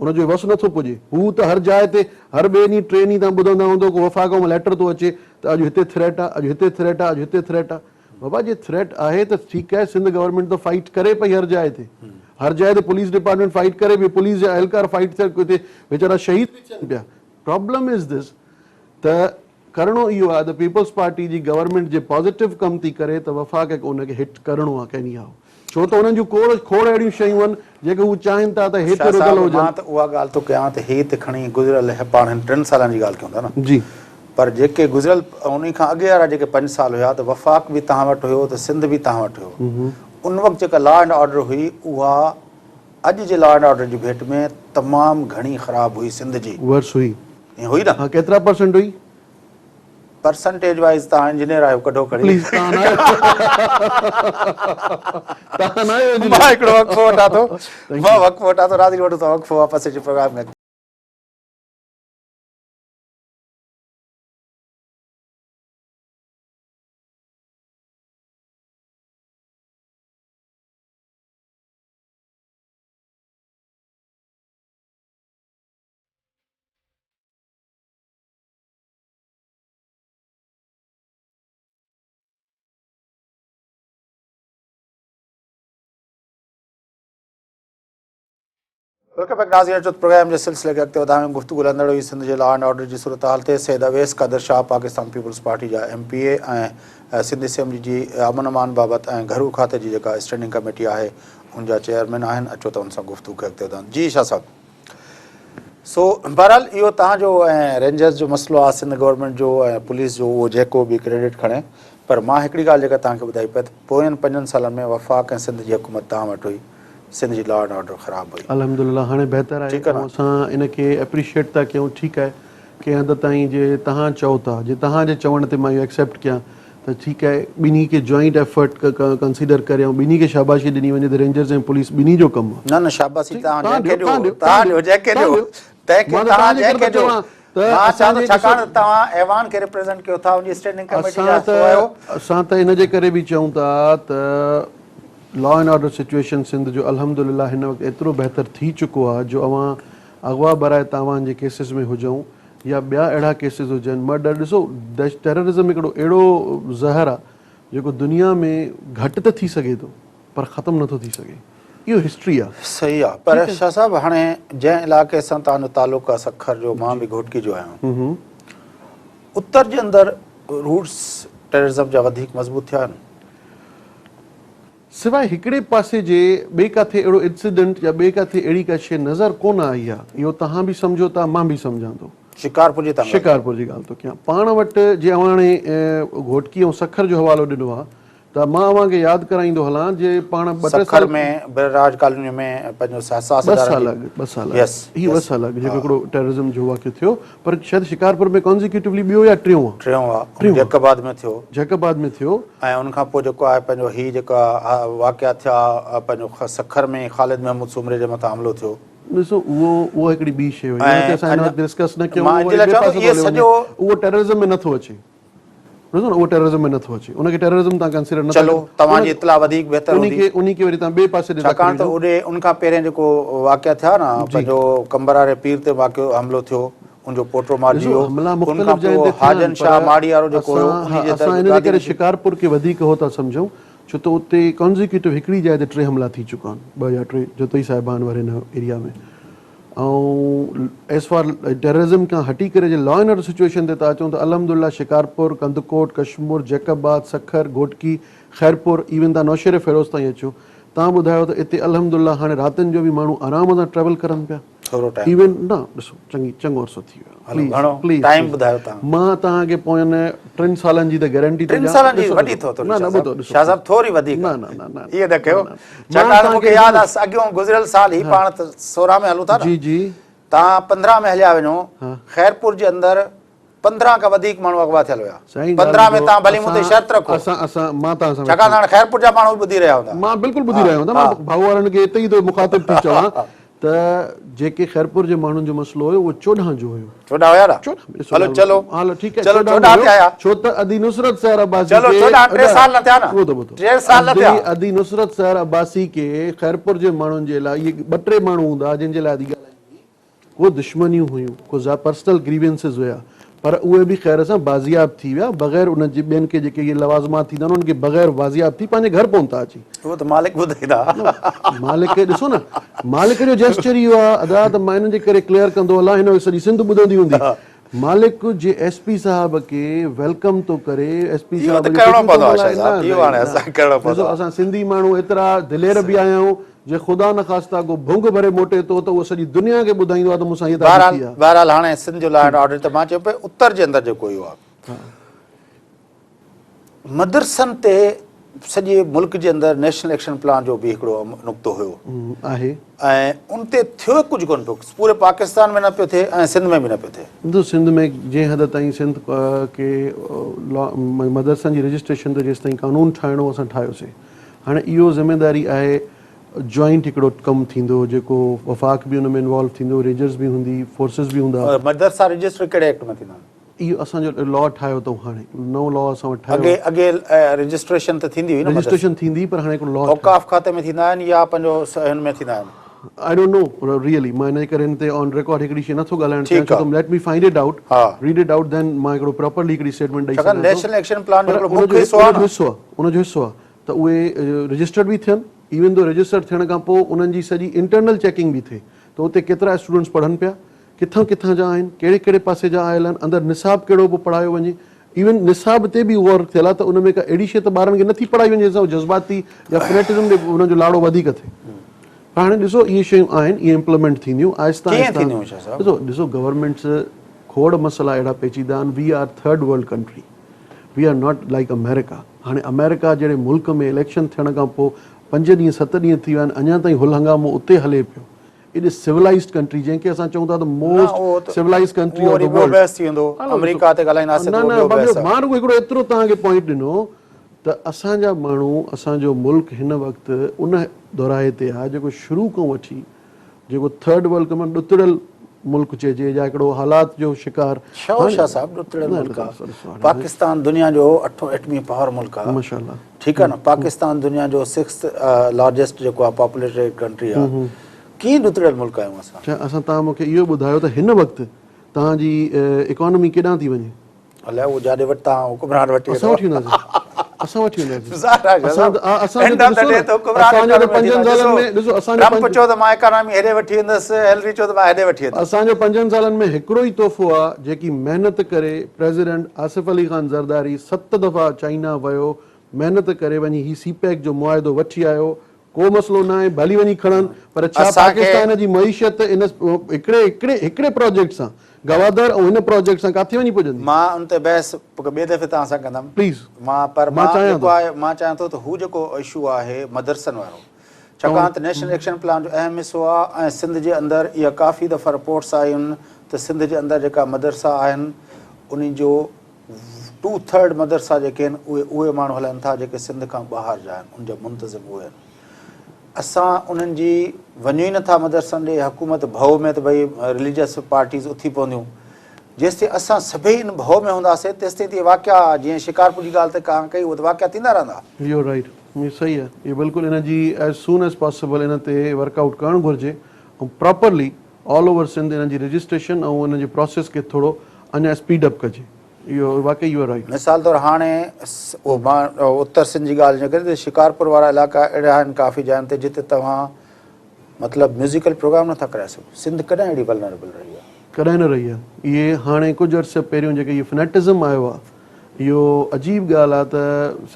ان جو وس نٿو پڄي هو ته هر جاء تي هر ٻئي ڏينهن ٽئين ڏينهن تان ٻڌندا هوندو ڪو وفاق مان ليٽر ٿو اچي ته اڄ هتي ٿريٽ آهي اڄ هتي ٿريٽ آهي اڄ هتي ٿريٽ آهي. بابا جي ٿريٽ آهي ته ٺيڪ آهي سنڌ گورنمينٽ ته فائيٽ ڪري پئي هر جاء تي هر جاء تي پوليس ڊپارٽمينٽ فائيٽ ڪري پئي پوليس جا اهلڪار فائيٽ ٿين ڪٿي ويچارا شهيد به ٿين پيا پرابلم is دس ته ڪرڻو اهو آهي ته پيپلز پارٽي جي گورنمينٽ جي پازيٽو ڪم ٿي ڪري ته وفاق کي ان کي هٽ ڪرڻو آهي ڪنهن هاء ڇو ته انهن جون کوڙ کوڙ اهڙيون شيون آهن جيڪي هو چاهين ٿا ته هيٺ شاهه رڌل صاحب هجن. مان ته اها ڳالهه ٿو ڪيان ته هي ته کڻي گذريل پاڻ هن ٽن سالن جي ڳالهه ڪيون ٿا نه جي. پر جيڪي گذريل انهي کان اڳي وارا جيڪي پنج سال هيا ته وفاق به توهان وٽ هيو ته سنڌ به توهان وٽ هيو ان وقت جيڪا لا اينڊ آرڊر هئي اها اڄ جي لا اينڊ آرڊر جي ڀيٽ ۾ تمام گهڻي خراب هئي سنڌ جي. ورس هئي. ائين هئي نه؟ ها ڪيترا پرسنٽ هئي؟ پرسنٽيج وائيز توهان انجنيئر آهيو ڪڍو کڻي. پليز توهان نه آهيو توهان نه آهيو انجنيئر. مان هڪڙو وقفو وٺان ٿو مان وقفو وٺان ٿو ناظرين وٺون ٿا وقفو واپس اچي پروگرام ۾. Welcome back ناظرين اچو ته پروگرام جي سلسلي کي اڳتي وڌايون گفتگو هلندڙ هئي سنڌ جي لا اينڊ آرڊر جي صورتحال تي Syed Awais Qadir Shah Pakistan Peoples Party جا M P A ۽ Sindh assembly جي امن امان بابت ۽ گهرو کاتي جي جيڪا اسٽينڊنگ ڪميٽي آهي ان جا چيئرمين آهن اچو ته ان سان گفتگو کي اڳتي وڌايون جي شاهه صاحب سو بهرحال اهو تهان جو ۽ رينجرز جو مسئلو آهي سنڌ گورنمينٽ جو ۽ پوليس جو اهو جيڪو به ڪريڊٽ کڻي پر مان هڪڙي ڳالهه جيڪا تهان کي ٻڌائي پئي ته پوين پنجن سالن ۾ وفاق ۽ سنڌ جي حڪومت تهان وٽ هئي سنڌ جي لا اينڊ آرڊر خراب هئي. الحمدلله هاڻي بهتر آهي ٺيڪ آهي ۽ نه. اسان ان کي اپريشيٽ ٿا ڪيون ٺيڪ آهي ڪنهن حد تائين جي تهان چئو ٿا جي تهان جي چوڻ تي مان اهو ايڪسيپٽ ڪيان ته ٺيڪ آهي ٻنهي کي جوائنٽ ايفرٽ ڪنسيڊر ڪري ۽ ٻنهي کي شاباشي ڏني وڃي ته رينجرز ۽ پوليس ٻنهي جو ڪم آهي. نه نه شاباسي ٺيڪ تهان تهان جنهن کي ڏيو تهان ڏيو ڏيو تهان تهان ڏيو ڏيو جنهن کي تهان ڏيو ڏيو تنهن کي مان ته تهان تهان جي جنهن ڪري کي ٿو ڏيو چوان ته مان چوان اسان ٿو جي ڇاڪاڻ ڏسو ته توهان ايوان کي ريپريزنٽ ڪيو ٿا ان جي اسٽينڊنگ ڪميٽي جا اسان حصو آهيو. ته اسان ته ان جي ڪري به چئون ٿا ته law and order situation Sindh جو الحمدلله هن وقت ايترو بهتر ٿي چڪو آهي جو اوهان اغوا براء تاوان جي ڪيسز ۾ هجون يا ٻيا اهڙا ڪيسز هجن مرڊر ڏسو ٽيررزم هڪڙو اهڙو زهر آهي جيڪو دنيا ۾ گهٽ ته ٿي سگهي ٿو پر ختم نٿو ٿي سگهي اهو هسٽري آهي. صحيح آهي پر شاهه صاحب هاڻي جنهن علائقي سان توهان جو تعلق آهي سکر جو مان به گهوٽڪي جو آهيان اتر جي اندر روٽس ٽيررزم جا وڌيڪ مضبوط ٿيا آهن. سواء هڪڙي پاسي جي ٻئي ڪاٿي اهڙو انسيڊنٽ يا ٻئي ڪاٿي اهڙي ڪا شيء نظر ڪونه آئي آ. اهو توهان به سمجهو ٿا مان به سمجهان ٿو. شڪارپور جي تان ڳالهه. شڪارپور جي ڳالهه ٿو ڪيان. پاڻ وٽ جي اوهان هاڻي گهوٽڪي ۽ سکر جو حوالو ڏنو آ ته مان اوهان کي ياد ڪرائيندو هلان جي پاڻ ٻه ٽي سکر سال ۾ بئراج ڪالوني ۾ پنهنجو حساس ٻه ادارن سال جي اڳ ٻه سال اڳ يس هي ٻه يس سال اڳ جيڪو ها هڪڙو ٽيررزم جو واقعو ٿيو پر شايد شڪارپور ۾ ڪانزيڪيوٽولي ٻيو يا ٽيون آ. ٽيون آ ٽيون آ. جيڪب آباد ۾ ٿيو. جيڪب آباد ۾ ٿيو. ۽ ان کان پوء جيڪو آهي پنهنجو هي جيڪا واقعا ٿيا پنهنجو سکر ۾ خالد محمود سومري جي مٿان حملو ٿيو. ڏسو اهو اهو هڪڙي ٻي شيء هئي ۽ ان تي اسان هن اڃا وقت ڊسڪس نه ڪيون مان اهو ان وري جي لاء ٻئي چوان ٿو پاسي ٿو اهي هليو وڃي سڄو اهو ٽيررزم ۾ نٿو اچي ڏسو نه اهو ٽيررزم ۾ نٿو اچي ان کي ٽيررزم تان ڪنسيڊر نٿا چلو ڪريو توهان ان جي اطلاع وڌيڪ بهتر انهي هوندي. کي انهي کي وري تان ٻئي پاسي ڏي ٿا ڇاڪاڻ کڻي ته وڃو. اوڏي ان کان پهرين جيڪو واقعا ٿيا نه جي. پنهنجو قمبراري پير تي واقعو حملو ٿيو ان جو پوٽو مارجي ڏسو ويو حملا ان مختلف کان جاين پوء تي ٿيا آهن حاجن پر شاهه ماڙيارو جيڪو هيو اسان انهي ها جي اسان ان جي گادي ڪري نشين شڪارپور کي وڌيڪ هو ٿا سمجهون ڇو ته اتي ڪانزيڪيوٽو هڪڙي جاء تي ٽي حملا ٿي چڪا آهن ٻه يا ٽي جتوئي صاحبان واري هن ايريا ۾ ۽ ايز فار ٽيررزم کان هٽي ڪري جي لا اينڊ آرڊر سچوئيشن تي ٿا اچون ته الحمدلله شڪارپور، ڪنڌڪوٽ، ڪشمور، جيڪب آباد، سکر، گهوٽڪي، خيرپور ايون تان نوشهري فيروز تائين اچو تان ٻڌايو ته اتي الحمدلله هاڻي راتن جو به ماڻهو آرام سان ٽريول ڪرن پيا. ٿورو ٽائيم. ايون نه ڏسو چڱي چڱو عرصو ٿي ويو آهي. هلو گهڻو ٽائيم ٻڌايو توهان. مان توهان کي پوين ٽن سالن جي ته گارنٽي ٿو ٽن سالن جي وڏي ٿو ٿوري نه نه ٻڌو ڏسو شاهه صاحب ٿوري وڌيڪ نه نه نه نه ائين نه ڪيو ڇاڪاڻ ته مون کي ياد آهي اڳيون گذريل سال هي پاڻ 16 ۾ هلون ٿا نه جي جي توهان 15 ۾ هليا وڃو خيرپور جي اندر 15 کان وڌيڪ ماڻهو اغوا ٿيل هيا. 15 ۾ توهان ڀلي مون تي شرط رکو. اسان اسان مان توهان سان ڇاڪاڻ ته هاڻي خيرپور جا ماڻهو به ٻڌي رهيا هوندا. مان بلڪل ٻڌي رهيا هوندا. مان ڀائو وارن کي اتي ئي ٿو مخاطب ٿي چوان ته جيڪي خيرپور جي ماڻهن جو مسئلو هيو اهو 14 جو هيو. 14 هيا نه؟ 14 ۾ هلو چلو هلو ٺيڪ آهي چلو 14 تي آيا. ڇو ته ادي نصرت سحر عباسي چلو 14 ٽي سال نه ٿيا نه. ٻڌو ٻڌو 3 سال نه ٿيا. ادي نصرت سحر عباسي کي خيرپور جي ماڻهن جي لاء اهي ٻه ٽي ماڻهو هوندا جن جي لاء ادي ڳالهائيندي هئي. ڪو دشمنيون هيون، ڪو پرسنل گريوينسز هيا، پر اهي به خير سان بازياب ٿي ويا، بغير ان جي ٻين کي جيڪي اهي لوازمات ٿيندا آهن، انهن کي بغير بازياب ٿي پنهنجي گهر پهتا اچي. اهو ته مالڪ ٻڌائيندا. مالڪ ڏسو نه مالڪ جو جيسچر اهو آهي ادا ته مان انهن جي ڪري ڪليئر ڪندو هلان، هن سڄي سنڌ ٻڌندي هوندي. مالڪ جي ايس پي صاحب کي welcome ٿو ڪري، ايس پي اهو صاحب ته جي ڪرڻو خوشيون ٿو پوندو آهي ملهائي، شاهه صاحب، نه اهو هاڻي نه اسان کي ڪرڻو پوندو ڏسو آهي. اسان سنڌي ماڻهو ايترا دلير به آهيون جي خدا نخواسته ڪو ڀونگ ڀري موٽي ٿو ته اهو سڄي دنيا کي ٻڌائيندو آهي ته مون سان هيء تعدي ٿي آهي. بهرحال هاڻي سنڌ جو لا اينڊ آرڊر ته مان چيو پئي اتر جي اندر جيڪو اهو آهي مدرسن تي سڄي ملڪ جي اندر نيشنل ايڪشن پلان جو به هڪڙو نقطو هيو آهي ۽ ان تي ٿيو ڪجهه ڪونه پيو پوري پاڪستان ۾ نه پيو ٿئي ۽ سنڌ ۾ به نه پيو ٿئي. ڏسو سنڌ ۾ جنهن حد تائين سنڌ کي مدرسن جي رجسٽريشن تي جيستائين قانون ٺاهڻو اسان ٺاهيوسي هاڻي اهو ذميداري آهي جوائنٽ هڪڙو ڪم ٿيندو جيڪو وفاق به ان ۾ انوالو ٿيندو رينجرز به هوندي فورسز به هوندا. مدرسا رجسٽر ڪهڙي ايڪٽ ۾ ٿيندا آهن؟ اهو اسان جو لا ٺاهيو اٿئون هاڻي نئون لا اسان وٽ ٺاهيو اڳي اڳي رجسٽريشن ته ٿيندي هئي نه رجسٽريشن ٿيندي پر هاڻي هڪڙو لا اوقاف کاتي ۾ ٿيندا آهن يا پنهنجو هن ۾ ٿيندا آهن؟ I don't know really مان ان جي ڪري هن تي آن رڪارڊ هڪڙي شي نٿو ڳالهائڻ چاهيان ڇو ته let me find it out read it out then مان هڪڙو پراپرلي هڪڙي اسٽيٽمينٽ ڏئي سگهان ٿو نيشنل ايڪشن پلان جو هڪڙو مک حصو آهي نه ان جو حصو آهي ته اهي رجسٽرڊ به ٿين ايون دو رجسٽرڊ ٿيڻ کان پوء انهن جي سڄي انٽرنل چيڪنگ به ٿئي ته اتي ڪيترا اسٽوڊنٽس پڙهن پيا ڪٿان ڪٿان جا آهن ڪهڙي ڪهڙي پاسي جا آيل آهن اندر نصاب ڪهڙو پيو پڙهايو وڃي ايون نصاب تي به غور ٿيل آهي ته ان ۾ ڪا اهڙي شيء ته ٻارن کي نٿي پڙهائي وڃي جنهن سان هو جذباتي يا فنيٽزم ڏي انهن جو لاڙو وڌيڪ ٿئي. پر هاڻي ڏسو اهي شيون آهن اهي امپليمينٽ ٿينديون آهستي ڪيئن آهستي. ٿينديون شاهه صاحب؟ ڏسو ڏسو گورنمينٽس کوڙ مسئلا اهڙا پيچيده آهن we are third world country we are not like America هاڻي آمريڪا جهڙي ملڪ ۾ اليڪشن ٿيڻ کان پوء پنج ڏينهن ست ڏينهن ٿي ويا آهن اڃا تائين هل هنگامو اتي هلي پيو ايڏي سولائيزڊ ڪنٽري جنهن کي اسان چئون ٿا ته most civilised country of the world. ٻيو بحث ٿي ويندو آمريڪا تي ڳالهائينداسين ته اهو ٻيو بحث آهي. مان رڳو هڪڙو ايترو توهان کي پوائنٽ ڏنو ته اسان جا ماڻهو اسان جو ملڪ هن وقت ان دوراهي تي آهي جيڪو شروع کان وٺي جيڪو ٿرڊ ورلڊ ڪم ڏتڙيل ملڪ چئجي يا هڪڙو حالات جو شڪار. ڇو شاهه صاحب ڏتڙيل ملڪ آهي پاڪستان دنيا جو اٺون ايٽمي پاور ملڪ آهي ماشاءالله ٺيڪ آهي نه پاڪستان دنيا جو سڪسٿ لارجسٽ جيڪو آهي پاپوليٽيڊ ڪنٽري آهي ڪيئن ڏتڙيل ملڪ آهيون اسان. ڇا اسان توهان مون کي اهو ٻڌايو ته هن وقت توهان جي اڪانومي ڪيڏانهن ٿي وڃي؟ الائي اهو جاڏي وٽ توهان حڪمران وٺي اسان وٺي وينداسين اسان وٺي وينداسين ظاهر آهي اسان اسان جو ته ڏسو نه اسان جو ته پنجن سالن ۾ ڏسو اسان جو ٽرمپ چيو ته مان اڪانومي هيڏي وٺي ويندس هيلري چيو ته مان هيڏي وٺي ويندس. اسان جو پنجن سالن ۾ هڪڙو ئي تحفو آهي جيڪي محنت ڪري پريزيڊنٽ آصف علي خان زرداري ست دفعا چائنا ويو محنت ڪري وڃي هي سي پيڪ جو معاهدو وٺي آيو ڪو مسئلو ناهي ڀلي وڃي کڻن پر ڇا پاڪستان جي معيشت ان هڪڙي هڪڙي هڪڙي پراجيڪٽ سان گوادر ۽ هن پراجيڪٽ سان ڪاٿي وڃي پڄندي؟ مان ان تي بحث ٻئي دفعي توهان سان ڪندم. پليز مان پر مان جيڪو آهي مان چاهيان ٿو ته هو جيڪو اشو آهي مدرسن وارو ڇاڪاڻ ته نيشنل ايڪشن پلان جو اهم حصو آهي ۽ سنڌ جي اندر اها ڪافي دفعا رپورٽس آيون آهن ته سنڌ جي اندر جيڪا مدرسا آهن انهن جو ٽو ٿرڊ مدرسا جيڪي آهن اهي اهي ماڻهو هلائن ٿا جيڪي سنڌ کان ٻاهر جا آهن ان جا منتظم اهي آهن اسان انهن جي وڃون ئي نٿا مدرسن ڏي حڪومت ڀؤ ۾ ته ڀئي رليجس پارٽيز اٿي پونديون جيستائين اسان سڀئي ان ڀؤ ۾ هونداسين تيستائين ته اهي واقعا جيئن شڪارپور جي ڳالهه ته ڪان ڪئي اهي ته واقعا ٿيندا رهندا. يو آر رائيٽ اهو صحيح آهي اهو بلڪل ان جي ايز سون ايز پاسيبل ان تي ورڪ آئوٽ ڪرڻ گهرجي ۽ پراپرلي آل اوور سنڌ انهن جي رجسٽريشن ۽ انهن جي پراسيس کي ٿورو اڃا اسپيڊ اپ ڪجي اهو واقعي يو آر رائيٽ. مثال طور هاڻي اهو مان اتر سنڌ جي ڳالهه نه ڪريان ته شڪارپور وارا علائقا اهڙا آهن ڪافي جاين تي جتي توهان مطلب ميوزيڪل پروگرام نٿا ڪرائي سگهو سنڌ ڪڏهن اهڙي ولنربل رهي آهي؟ ڪڏهن نه رهي آهي اهي هاڻي ڪجهه عرصي پهريون جيڪي اهي فنيٽزم آيو آهي اهو عجيب ڳالهه آهي ته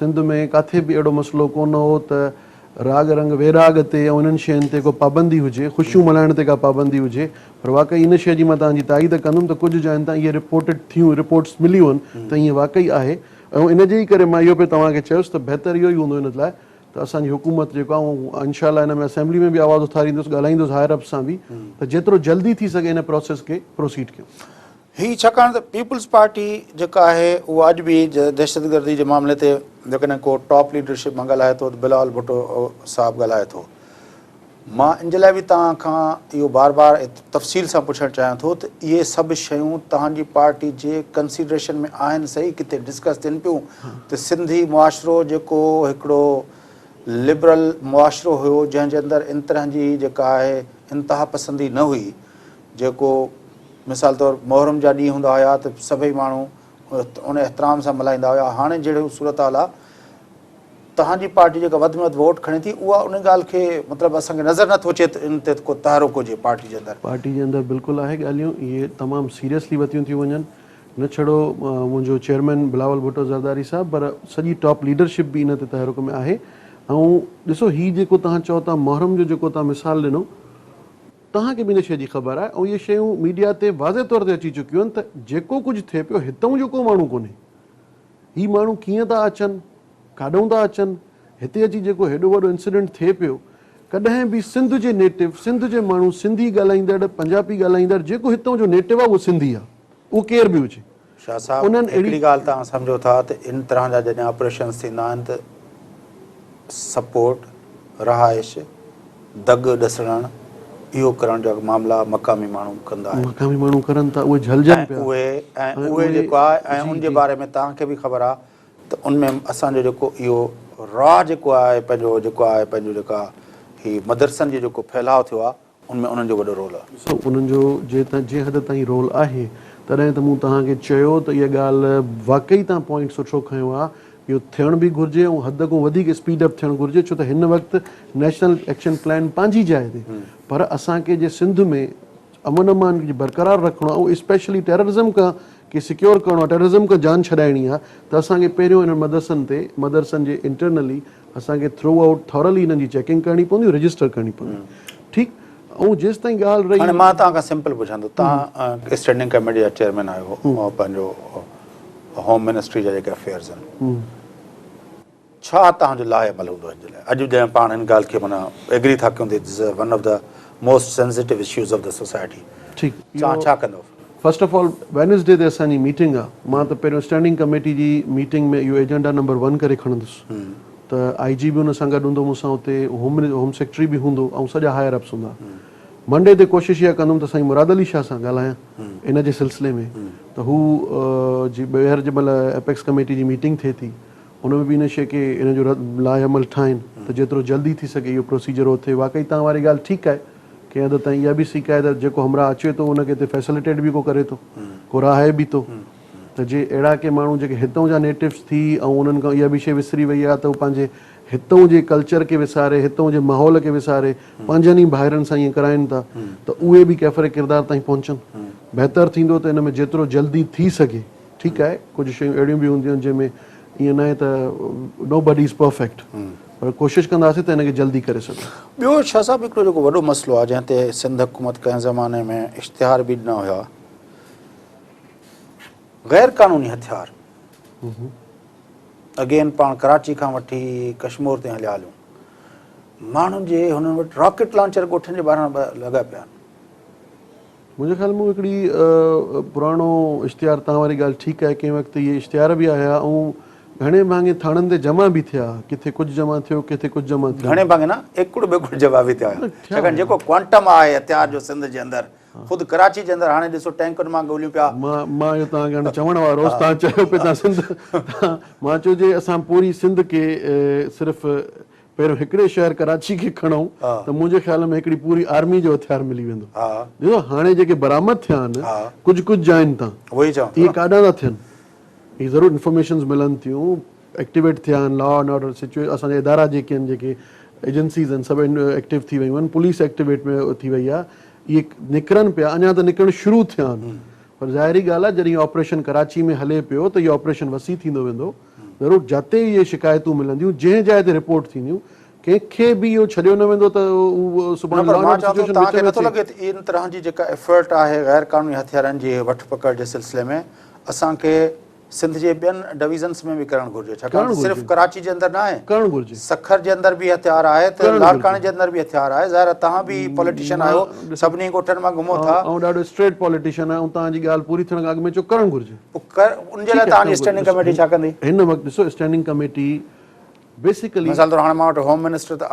سنڌ ۾ ڪاٿي به اهڙو مسئلو ڪونه هو ته راڳ رنگ ويراڳ تي ۽ انهن شين تي ڪو پابندي هجي، خوشيون ملهائڻ تي ڪا پابندي هجي پر واقعي ان شيء جي مان توهان جي تائيد ڪندم ته ڪجهه جاين تان اهي رپورٽڊ ٿيون رپورٽس مليون آهن ته ائين واقعي آهي ۽ ان جي ئي ڪري مان اهو پئي توهان کي چيس ته بهتر اهو ئي هوندو ان لاء ته اسان جي حڪومت جيڪو آهي آئون انشاء الله ان ۾ اسيمبلي ۾ به آواز اٿاريندس ڳالهائيندس هائر اپس سان به ته جيترو جلدي ٿي سگهي ان پروسيس کي پروسيڊ ڪيون. هي ڇاڪاڻ ته پيپلز پارٽي جيڪا آهي اها اڄ به دهشتگردي جي معاملي تي جيڪڏهن ڪو ٽاپ ليڊرشپ مان ڳالهائي ٿو ته بلاول ڀٽو صاحب ڳالهائي ٿو. مان ان جي لاء به توهان کان اهو بار بار تفصيل سان پڇڻ چاهيان ٿو ته اهي سڀ شيون توهان جي پارٽي جي ڪنسيڊريشن ۾ آهن صحيح ڪٿي ڊسڪس ٿين پيون ته سنڌي معاشرو جيڪو هڪڙو لبرل معاشرو هيو جنهن جي اندر ان طرح جي جيڪا آهي انتها پسندي نه هئي جيڪو مثال طور محرم جا ڏينهن هوندا هيا ته سڀئي ماڻهو ان احترام سان ملهائيندا هيا هاڻي جهڙي صورتحال آ توهان جي پارٽي جيڪا وڌ ۾ وڌ ووٽ کڻي ٿي اها ان ڳالهه کي مطلب اسان کي نظر نٿو اچي ته ان تي ڪو تحرڪ هجي پارٽي جي اندر. پارٽي جي اندر بلڪل آهي ڳالهيون اهي تمام سيريسلي وتيون ٿيون وڃن نه ڇڙو منهنجو چيئرمين بلاول ڀٽو زرداري صاحب پر سڄي ٽاپ ليڊرشپ به ان تي تحرڪ ۾ آهي ۽ ڏسو هي جيڪو توهان چئو ٿا محرم جو جيڪو توهان مثال ڏنو توهان کي به ان شيء جي خبر آهي ۽ اهي شيون ميڊيا تي واضح طور تي اچي چڪيون آهن ته جيڪو ڪجهه ٿئي پيو هتئون جو ڪو ماڻهو ڪونهي. هي ماڻهو ڪيئن ٿا اچن، ڪاڏئون ٿا اچن، هتي اچي جيڪو هيڏو وڏو انسيڊنٽ ٿئي پيو، ڪڏهن به سنڌ جي نيٽو، سنڌ جي ماڻهو، سنڌي ڳالهائيندڙ، پنجابي ڳالهائيندڙ جيڪو هتئون جو نيٽو آهي اهو سنڌي آهي، اهو ڪير به هجي. شاهه صاحب هڪڙي ڳالهه توهان سمجهو ٿا ته ان طرح جا جڏهن آپريشنز ٿيندا آهن ته سپورٽ، رهائش، دڳ ڏسڻڻ اهو ڪرڻ جا معاملا مقامي ماڻهو ڪندا آهن. مقامي ماڻهو ڪرن ٿا اهي جهلجن پيا. ۽ اهي ۽ اهي جيڪو آهي ۽ ان جي باري ۾ توهان کي به خبر آهي ته ان ۾ اسان جو جيڪو اهو را جيڪو آهي پنهنجو جيڪو آهي پنهنجو جيڪا هي مدرسن جو جيڪو ڦهلاء ٿيو آهي ان ۾ انهن جو وڏو رول آهي. ڏسو انهن جو جنهن حد تائين رول آهي تڏهن ته مون توهان کي چيو ته اها ڳالهه واقعي توهان پوائنٽ سٺو کنيو آهي اهو ٿيڻ به گهرجي ۽ حد کان وڌيڪ اسپيڊ اپ ٿيڻ گهرجي ڇو ته هن وقت نيشنل ايڪشن پلان پنهنجي جاء تي پر اسان کي جي سنڌ ۾ امن امان کي برقرار رکڻو آهي ۽ اسپيشلي ٽيررزم کان کي سيڪيور ڪرڻو آهي ٽيررزم کان جان ڇڏائڻي آهي ته اسان کي پهريون انهن مدرسن تي مدرسن جي انٽرنلي اسان کي ٿرو آئوٽ ٿورلي انهن جي چيڪنگ ڪرڻي پوندي رجسٽر ڪرڻي پوندي ٺيڪ ۽ جيستائين ڳالهه رهي. هاڻي مان توهان کان سمپل پڇان ٿو توهان اسٽينڊنگ ڪميٽي جا چيئرمين آهيو پنهنجو هوم منسٽري جا جيڪي افيئرز آهن ڇا توهان جو لاء عمل هوندو هن جي لاء اڄ جڏهن پاڻ هن ڳالهه کي معنيٰ ايگري ٿا ڪيون ته it's one of the most sensitive issues of the society ٺيڪ توهان ڇا ڪندو؟ فرسٽ آف آل وينسڊي تي اسان جي ميٽنگ آ مان ته پهريون اسٽينڊنگ ڪميٽي جي ميٽنگ ۾ اهو ايجنڊا نمبر ون ڪري کڻندس ته آئي جي به ان سان گڏ هوندو مون سان اتي هوم هوم سيڪريٽري به هوندو ۽ سڄا هائر اپس هوندا منڊي تي ڪوشش اها ڪندم ته سائين مراد علي شاهه سان ڳالهايان ان جي سلسلي ۾ ته هو جي ٻيهر جنهن مهل ايپيڪس ڪميٽي جي ميٽنگ ٿئي ٿي ان ۾ به ان شيء کي ان جو لاء عمل ٺاهين ته جيترو جلدي ٿي سگهي اهو پروسيجر اهو ٿئي. واقعي توهان واري ڳالهه ٺيڪ آهي ڪنهن حد تائين اها به سيک آهي ته جيڪو همراهه اچي ٿو ان کي هتي فيسليٽيٽ به ڪو ڪري ٿو ڪو رهائي به ٿو ته جي اهڙا ڪي ماڻهو جيڪي هتئون جا نيٽوز ٿي ۽ انهن کان اها به شيء وسري وئي آهي ته هو پنهنجي هتئون جي ڪلچر کي وساري هتئون جي ماحول کي وساري پنهنجن ئي ڀائرن سان ائين ڪرائين ٿا ته اهي به ڪيفر ڪردار تائين پهچن بهتر ٿيندو ته ان ۾ جيترو جلدي ٿي سگهي ٺيڪ آهي ڪجهه شيون اهڙيون به هونديون آهن جنهن ۾ ائين ناهي ته نو بڊي از پرفيڪٽ پر ڪوشش ڪنداسين ته ان کي جلدي ڪري سگهون. ٻيو شاهه صاحب هڪڙو جيڪو وڏو مسئلو آهي جنهن تي سنڌ حڪومت ڪنهن زماني ۾ اشتهار به ڏنا هيا غير قانوني هٿيار اگين پاڻ ڪراچي کان وٺي ڪشمور تائين هليا هليون ماڻهن جي هنن وٽ راڪيٽ لانچر ڳوٺن جي ٻاهران لڳا پيا آهن. منهنجي خيال ۾ هڪڙي پراڻو اشتهار توهان واري ڳالهه ٺيڪ آهي ڪنهن وقت اهي اشتهار به آيا ۽ گهڻي ڀاڱي ٿاڻن تي جمع به ٿيا ڪٿي ڪجهه جمع ٿيو ڪٿي ڪجهه جمع ٿيو. گهڻي ڀاڱي نه ايڪڙ ٻيڪڙ جمع به ٿيا هيا ڇاڪاڻ جيڪو ڪوانٽم آهي هٿيار جو سنڌ جي اندر خود ڪراچي جي اندر هاڻي ڏسو ٽينڪن مان ڳوليون پيا. مان مان اهو توهان کي هاڻي چوڻ وارو هوس توهان چيو پئي توهان سنڌ مان چيو جي اسان پوري سنڌ کي صرف پهريون هڪڙي شهر ڪراچي کي کڻون ته منهنجي خيال ۾ هڪڙي پوري آرمي جو هٿيار ملي ويندو. ڏسو هاڻي جيڪي برآمد ٿيا آهن ڪجهه ڪجهه جاين تان اهي ڪاڏانهن ٿا ٿين اهي ضرور انفارميشنز ملن ٿيون ايڪٽيويٽ ٿيا آهن لا اينڊ آرڊر سچوئيشن اسان جا ادارا جيڪي آهن جيڪي ايجنسيز آهن سڀ ايڪٽيو ٿي ويون آهن پوليس ايڪٽيويٽ ۾ ٿي وئي آهي اهي نڪرن پيا اڃا ته نڪرڻ شروع ٿيا آهن پر ظاهري ڳالهه آهي جڏهن اهو آپريشن ڪراچي ۾ هلي پيو ته اهو آپريشن وسيع ٿيندو ويندو ضرور جاتي اهي شڪايتون ملنديون جنهن جاء تي رپورٽ ٿينديون ڪنهن کي به اهو ڇڏيو نه ويندو ته هو نه سڀاڻي پر لا مان اينڊ چوان ٿو آرڊر سچوئيشن توهان وچ کي ۾ نٿو اچي. لڳي ته ان طرح جي جيڪا ايفرٽ آهي غير قانوني هٿيارن جي وٺ پڪڙ جي سلسلي ۾ اسان کي سنڌ جي ٻين ڊويزنس ۾ به ڪرڻ گهرجي ڇاڪاڻ ڪرڻ ته صرف گهرجي. ڪراچي جي اندر ناهي ڪرڻ گهرجي. سکر جي اندر به هٿيار آهي ته ڪرڻ گهرجي. لاڙڪاڻي جي اندر به هٿيار آهي ظاهر آهي توهان به پوليٽيشن مان آهيو ڏسو سڀني ڳوٺن مان گهمو ٿا. آئون ڏاڍو اسٽريٽ پوليٽيشن آهيان آئون توهان جي ڳالهه پوري ٿيڻ کان اڳ ۾ چيو ڪرڻ گهرجي. پوء ڪر ان جي ٺيڪ لاء آهي توهان ڪرڻ جي گهرجي اسٽينڊنگ ڏسو ڪميٽي هن ڇا ڪندي؟ هن وقت ڏسو اسٽينڊنگ ڪميٽي بيسيڪلي مثال طور هاڻي مان وٽ هوم منسٽر ته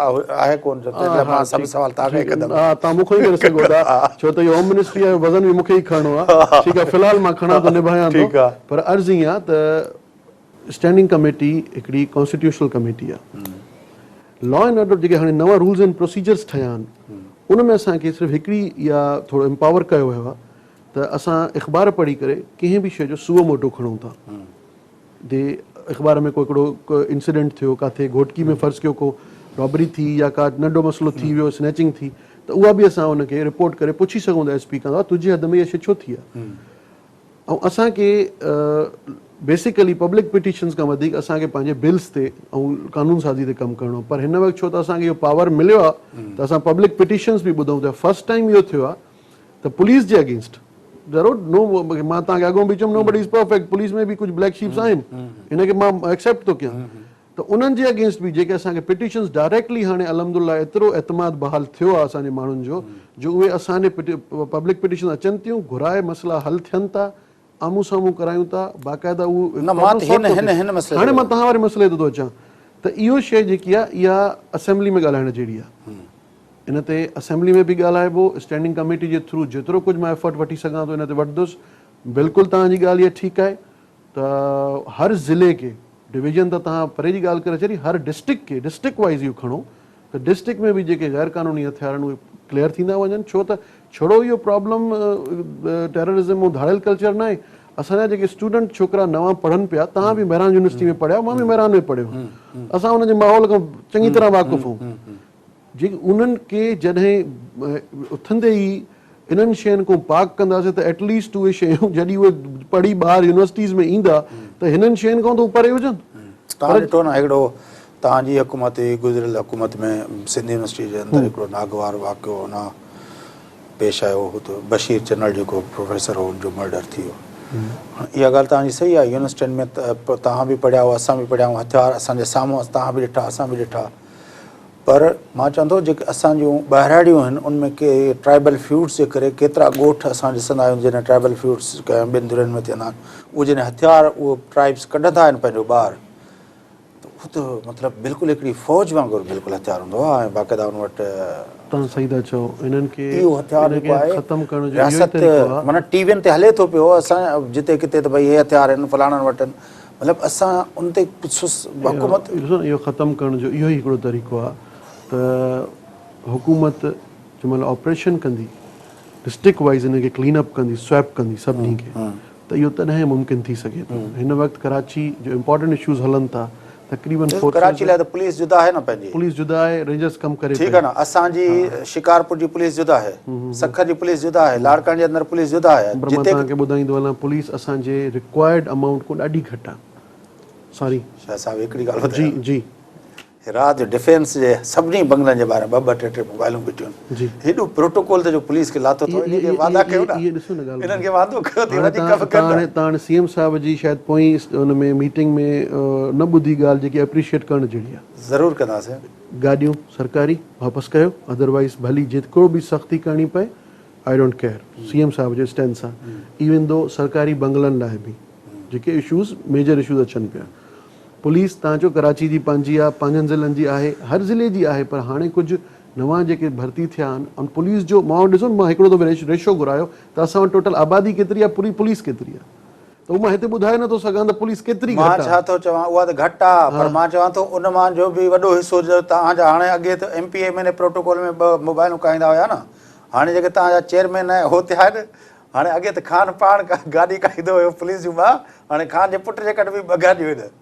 آهي ڪونه جو تنهن لاء مان سڀ سوال توهان کان ئي ڪندم. ها توهان مون کان ئي ڪري سگهو ٿا ڇو ته اهو هوم منسٽري جو وزن به مون کي ئي کڻڻو آهي ٺيڪ آهي في الحال مان کڻان ٿو نڀايان ٿو پر عرض ائين آهي ته اسٽينڊنگ ڪميٽي هڪڙي ڪانسٽيٽيوشنل ڪميٽي آهي لا اينڊ آرڊر جيڪي هاڻي نوان رولز اينڊ پروسيجرز ٺهيا آهن ان ۾ اسان کي صرف هڪڙي اها ٿورو امپاور ڪيو ويو آهي ته اسان اخبار پڙهي ڪري ڪنهن به شيء جو سوئو موٽو کڻون ٿا the اخبار ۾ ڪو هڪڙو انسيڊنٽ ٿيو ڪاٿي گهوٽڪي ۾ فرض ڪيو ڪو رابري ٿي يا ڪا ننڍو مسئلو ٿي ويو سنيچنگ ٿي ته اها به اسان ان کي رپورٽ ڪري پڇي سگهون ٿا ايس پي کان تنهنجي حد ۾ اها شي ڇو ٿي آهي ۽ اسان کي بيسيڪلي پبلڪ پٽيشنز کان وڌيڪ اسان کي پنهنجي بلز تي ۽ قانون سازي تي ڪم ڪرڻو پر هن وقت ڇو ته اسان کي اهو پاور مليو آهي ته اسان پبلڪ پٽيشنز به ٻڌون ٿا فرسٽ ٽائيم اهو ٿيو آهي ته پوليس جي اگينسٽ ضرور نو مان توهان کي اڳو به چيم نو بڊي از پرفيڪٽ پوليس ۾ به ڪجهه بليڪ شيپس آهن ان کي مان ايڪسيپٽ ٿو ڪيان ته انهن جي اگينسٽ به جيڪي اسان کي پٽيشنز ڊائريڪٽلي هاڻي الحمد لله ايترو اعتماد بحال ٿيو آهي اسان جي ماڻهن جو جو اهي اسان ڏي پبلڪ پٽيشنز اچن ٿيون گهرائي مسئلا حل ٿين ٿا آمهون سامهون ڪرايون ٿا باقاعده اهو نه مان ته هن هن هن مسئلي هاڻي مان توهان واري مسئلي تي ٿو اچان ته اهو شيء جيڪي آهي اها اسيمبلي ۾ ڳالهائڻ جهڙي آهي ان تي اسيمبلي ۾ به ڳالهائبو، اسٽينڊنگ ڪميٽي جي ٿرو جيترو ڪجهه مان ايفرٽ وٺي سگهان ٿو ان تي وٺندس، بلڪل توهان جي ڳالهه اها ٺيڪ آهي ته هر ضلعي کي ڊويزن ته توهان پري جي ڳالهه ڪري ڇڏي هر ڊسٽرڪٽ کي ڊسٽرڪٽ وائيز اهو کڻو ته ڊسٽرڪٽ ۾ به جيڪي غير قانوني هٿيار آهن اهي ڪليئر ٿيندا وڃن ڇو ته ڇڙو اهو پرابلم ٽيررزم ۽ ڌاڙيل ڪلچر ناهي اسان جا جيڪي اسٽوڊنٽ ڇوڪرا نوان پڙهن پيا توهان به مهراڻ يونيورسٽي ۾ پڙهيا مان به مهراڻ ۾ پڙهيو اسان ان جي ماحول کان چڱي طرح واقف آهيون جي انهن کي جڏهن اٿندي ئي انهن شين کان پاڪ ڪنداسين ته ايٽ ليسٽ اهي شيون جڏهن اهي پڙهي ٻاهر يونيورسٽيز ۾ ايندا ته هنن شين کان ته هو پري هجن. توهان ڏٺو نه هڪڙو توهان جي حڪومت هئي گذريل حڪومت ۾ سنڌ يونيورسٽي جي اندر هڪڙو ناگوار واقعو انا پيش آيو هو ته بشير چنڙ جيڪو پروفيسر هو ان جو مرڊر ٿي ويو. هاڻ اها ڳالهه توهان جي صحيح آهي يونيورسٽين ۾ توهان به پڙهيا هئا اسان به پڙهيا آهيون هٿيار اسان جي سامهون توهان به ڏٺا اسان به ڏٺا پر مان چوان ٿو جيڪي اسان جون ٻهراڙيون آهن ان ۾ ڪي ٽرائبل فيوڊس جي ڪري ڪيترا ڳوٺ اسان ڏسندا آهيون جڏهن ٽرائبل فيوڊس ڪنهن ٻن ڌرين ۾ ٿيندا آهن اهي جڏهن هٿيار اهي ٽرائبس ڪڍندا آهن پنهنجو ٻاهر ته اهو ته مطلب بلڪل هڪڙي فوج وانگر بلڪل هٿيار هوندو آهي ۽ باقاعده ان وٽ توهان صحيح ٿا چئو انهن کي اهو هٿيار انهن جيڪو کي آهي ختم ڪرڻ جو اهو ئي رياست طريقو آهي. معنيٰ ٽي وين تي هلي ٿو پيو اسان جتي ڪٿي ته ڀئي هي هٿيار آهن فلاڻن وٽ آهن مطلب اسان ان تي سس حڪومت. ڏسو نه اهو ختم ڪرڻ جو اهو ئي هڪڙو طريقو آهي ته حڪومت جنهن مهل آپريشن ڪندي ڊسٽرڪٽ وائيز ان کي ڪلين اپ ڪندي سويپ ڪندي سڀني کي ته اهو تڏهن ممڪن ٿي سگهي ٿو هن وقت ڪراچي جو امپارٽنٽ اشوز هلن ٿا تقريبن فورسز ڪراچي لاء ته پوليس جدا آهي نه پنهنجي. پوليس جدا آهي رينجرز ڪم ڪري ٺيڪ پئي. آهي نه اسان جي شڪارپور جي پوليس جدا آهي سکر جي پوليس جدا آهي لاڙڪاڻي جي اندر پوليس جدا آهي پر مان جتي توهان کي ٻڌائيندو هلان پوليس اسان جي رڪوائرڊ امائونٽ کان ڏاڍي گهٽ آهي ساري. شاهه صاحب هڪڙي ڳالهه جي ٻڌايان جي. رات جو ڊفينس جي سڀني بنگلن جي ٻاهران ٻه ٻه ٽي ٽي موبائلون بيٺيون آهن جي. هيڏو پروٽوڪول ته جو پوليس کي لاٿو اٿو انهن کي وعدا ڪيو نه اهي ڏسو نه ڳالهه انهن کي وعدو ڪيو ته هاڻي وڃي ڪم ڪندا. توهان هاڻي سي ايم صاحب جي شايد پوئين ان ۾ ميٽنگ ۾ نه ٻڌي ڳالهه جيڪي اپريشيئيٽ ڪرڻ جهڙي آهي. ضرور ڪنداسين. گاڏيون سرڪاري واپس ڪيو ادروائيز ڀلي جيترو به سختي ڪرڻي پئي I don't care C M صاحب جو اسٽينس آهي ايون دو سرڪاري بنگلن لاء به جيڪي اشوز ميجر اشوز اچن پيا پوليس تان چو ڪراچي جي پنهنجي آ پنهنجن ضلعن جي آهي هر ضلعي جي آهي پر هاڻي ڪجهه نوان جيڪي ڀرتي ٿيا آهن ان پوليس جو مان ڏسو مان هڪڙو دفعو ريشو گهرايو ته اسان وٽ ٽوٽل آبادي ڪيتري آ پوري پوليس ڪيتري آ ته هو مان هتي ٻڌائي نٿو سگهان ته پوليس ڪيتري مان گهٽ آ. ڇا ٿو چوان اها ته گهٽ آ پر مان چوان ٿو ان مان جو به وڏو حصو جو توهان جا هاڻي اڳي ته M P M N A protocol ۾ ٻه موبائلون کائيندا هيا نه هاڻي جيڪي توهان جا چيئرمين ۽ هو ٿيا آهن هاڻي اڳي ته خان پاڻ گاڏي کائيندو هيو پوليس جون ٻه هاڻي خان جي پٽ جي ڪٽ به ٻه گاڏيون آهن.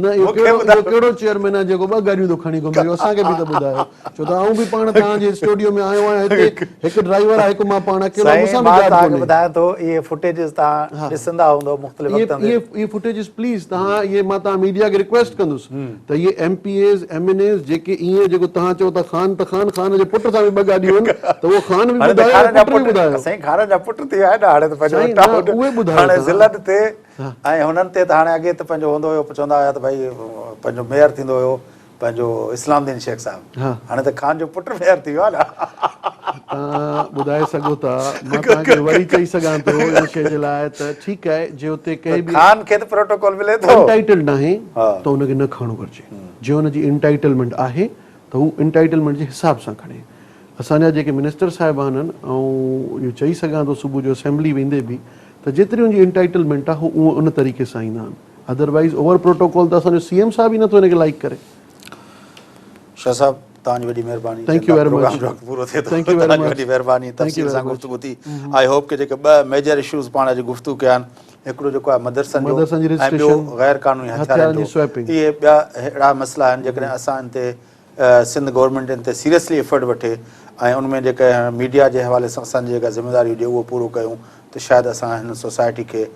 نه اهو ڪهڙو اهو ڪهڙو چيئرمين آهي جيڪو ٻه گاڏيون ٿو کڻي گهمي اهو اسان کي به ته ٻڌايو ڇو ته آئون به پاڻ توهان جي اسٽوڊيو ۾ آيو آهيان هتي هڪ ڊرائيور آهي هڪ مان پاڻ اڪيلو آهيان مون سان به گاڏ ڪونهي. ٻڌايان ٿو اهي فوٽيجز توهان ڏسندا هوندؤ مختلف وقتن تي. اهي فوٽيجز پليز توهان اهي مان توهان ميڊيا کي رڪويسٽ ڪندس ته اهي M P As M N As جيڪي ايئن جيڪو توهان چئو ٿا خان ته خان خان جي پٽ سان به ٻه گاڏيون آهن ته اهو خان به ٻڌايو ۽ پٽ به ٻڌايو. سائين خانن جا پٽ ٿي ويا آهن هاڻي ته پنهنجو هاڻي ضلعن تي ۽ هنن تي ته هاڻي اڳي ته پنهنجو هوندو هيو چوندا هيا ته ڀائي پنهنجو ميئر ٿيندو هيو پنهنجو اسلام الدين شيخ صاحب هاڻي ته خان جو پٽ ميئر ٿي ويو آهي نه. توهان ٻڌائي سگهو ٿا مان توهان کي وري چئي سگهان ٿو ان شيء جي لاء ته ٺيڪ آهي جي اتي ڪنهن به خان کي ته پروٽوڪول ملي ٿو. انٽائيٽلڊ ناهي ته ان کي نه کڻڻو گهرجي جي ان جي انٽائيٽلمينٽ آهي ته هو انٽائيٽلمينٽ جي حساب سان کڻي اسان جا جيڪي منسٽر صاحبان آهن آئون اهو چئي سگهان ٿو صبح جو اسيمبلي ويندي به ته جيتري ان جي انٽائيٽلمينٽ آهي هو ان طريقي سان ايندا آهن ادروائيز اوور پروٽوڪول ته اسان جو سي ايم صاحب ئي نٿو ان کي لائيڪ ڪري. شاھ صاحب توهان جي وڏي مهرباني thank you very programme جو وقت پورو ٿئي ٿو توهان جي وڏي مهرباني تفصيل سان گفتگو ٿي I hope ڪي جيڪي ٻه ميجر اشوز پاڻ اڄ گفتگو ڪيا آهن هڪڙو جيڪو آهي مدرسن جو ۽ ٻيو غير قانوني هٿيارن جو اهي ٻيا اهڙا مسئلا آهن جيڪڏهن اسان ان تي سنڌ گورنمينٽ ان تي سيريسلي ايفرٽ وٺي ۽ ان ۾ جيڪا ميڊيا جي حوالي سان اسان جي جيڪا ذميواري هجي اهو پورو ڪيون ته شايد اسان هن سوسائٽي کي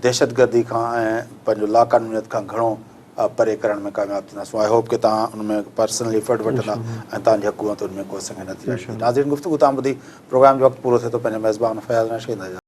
دهشتگردي کان ۽ پنهنجو لاقانونيت کان گهڻو پري ڪرڻ ۾ ڪامياب ٿينداسون I hope ڪي توهان ان ۾ پرسنلي ايفرٽ وٺندا ۽ توهان جي حڪومت ان ۾ ڪو اسان کي نٿي ڏيندي ناظرين گفتگو تان ٻڌي پروگرام جو وقت پورو ٿئي ٿو پنهنجي ميزبان فياض راشد.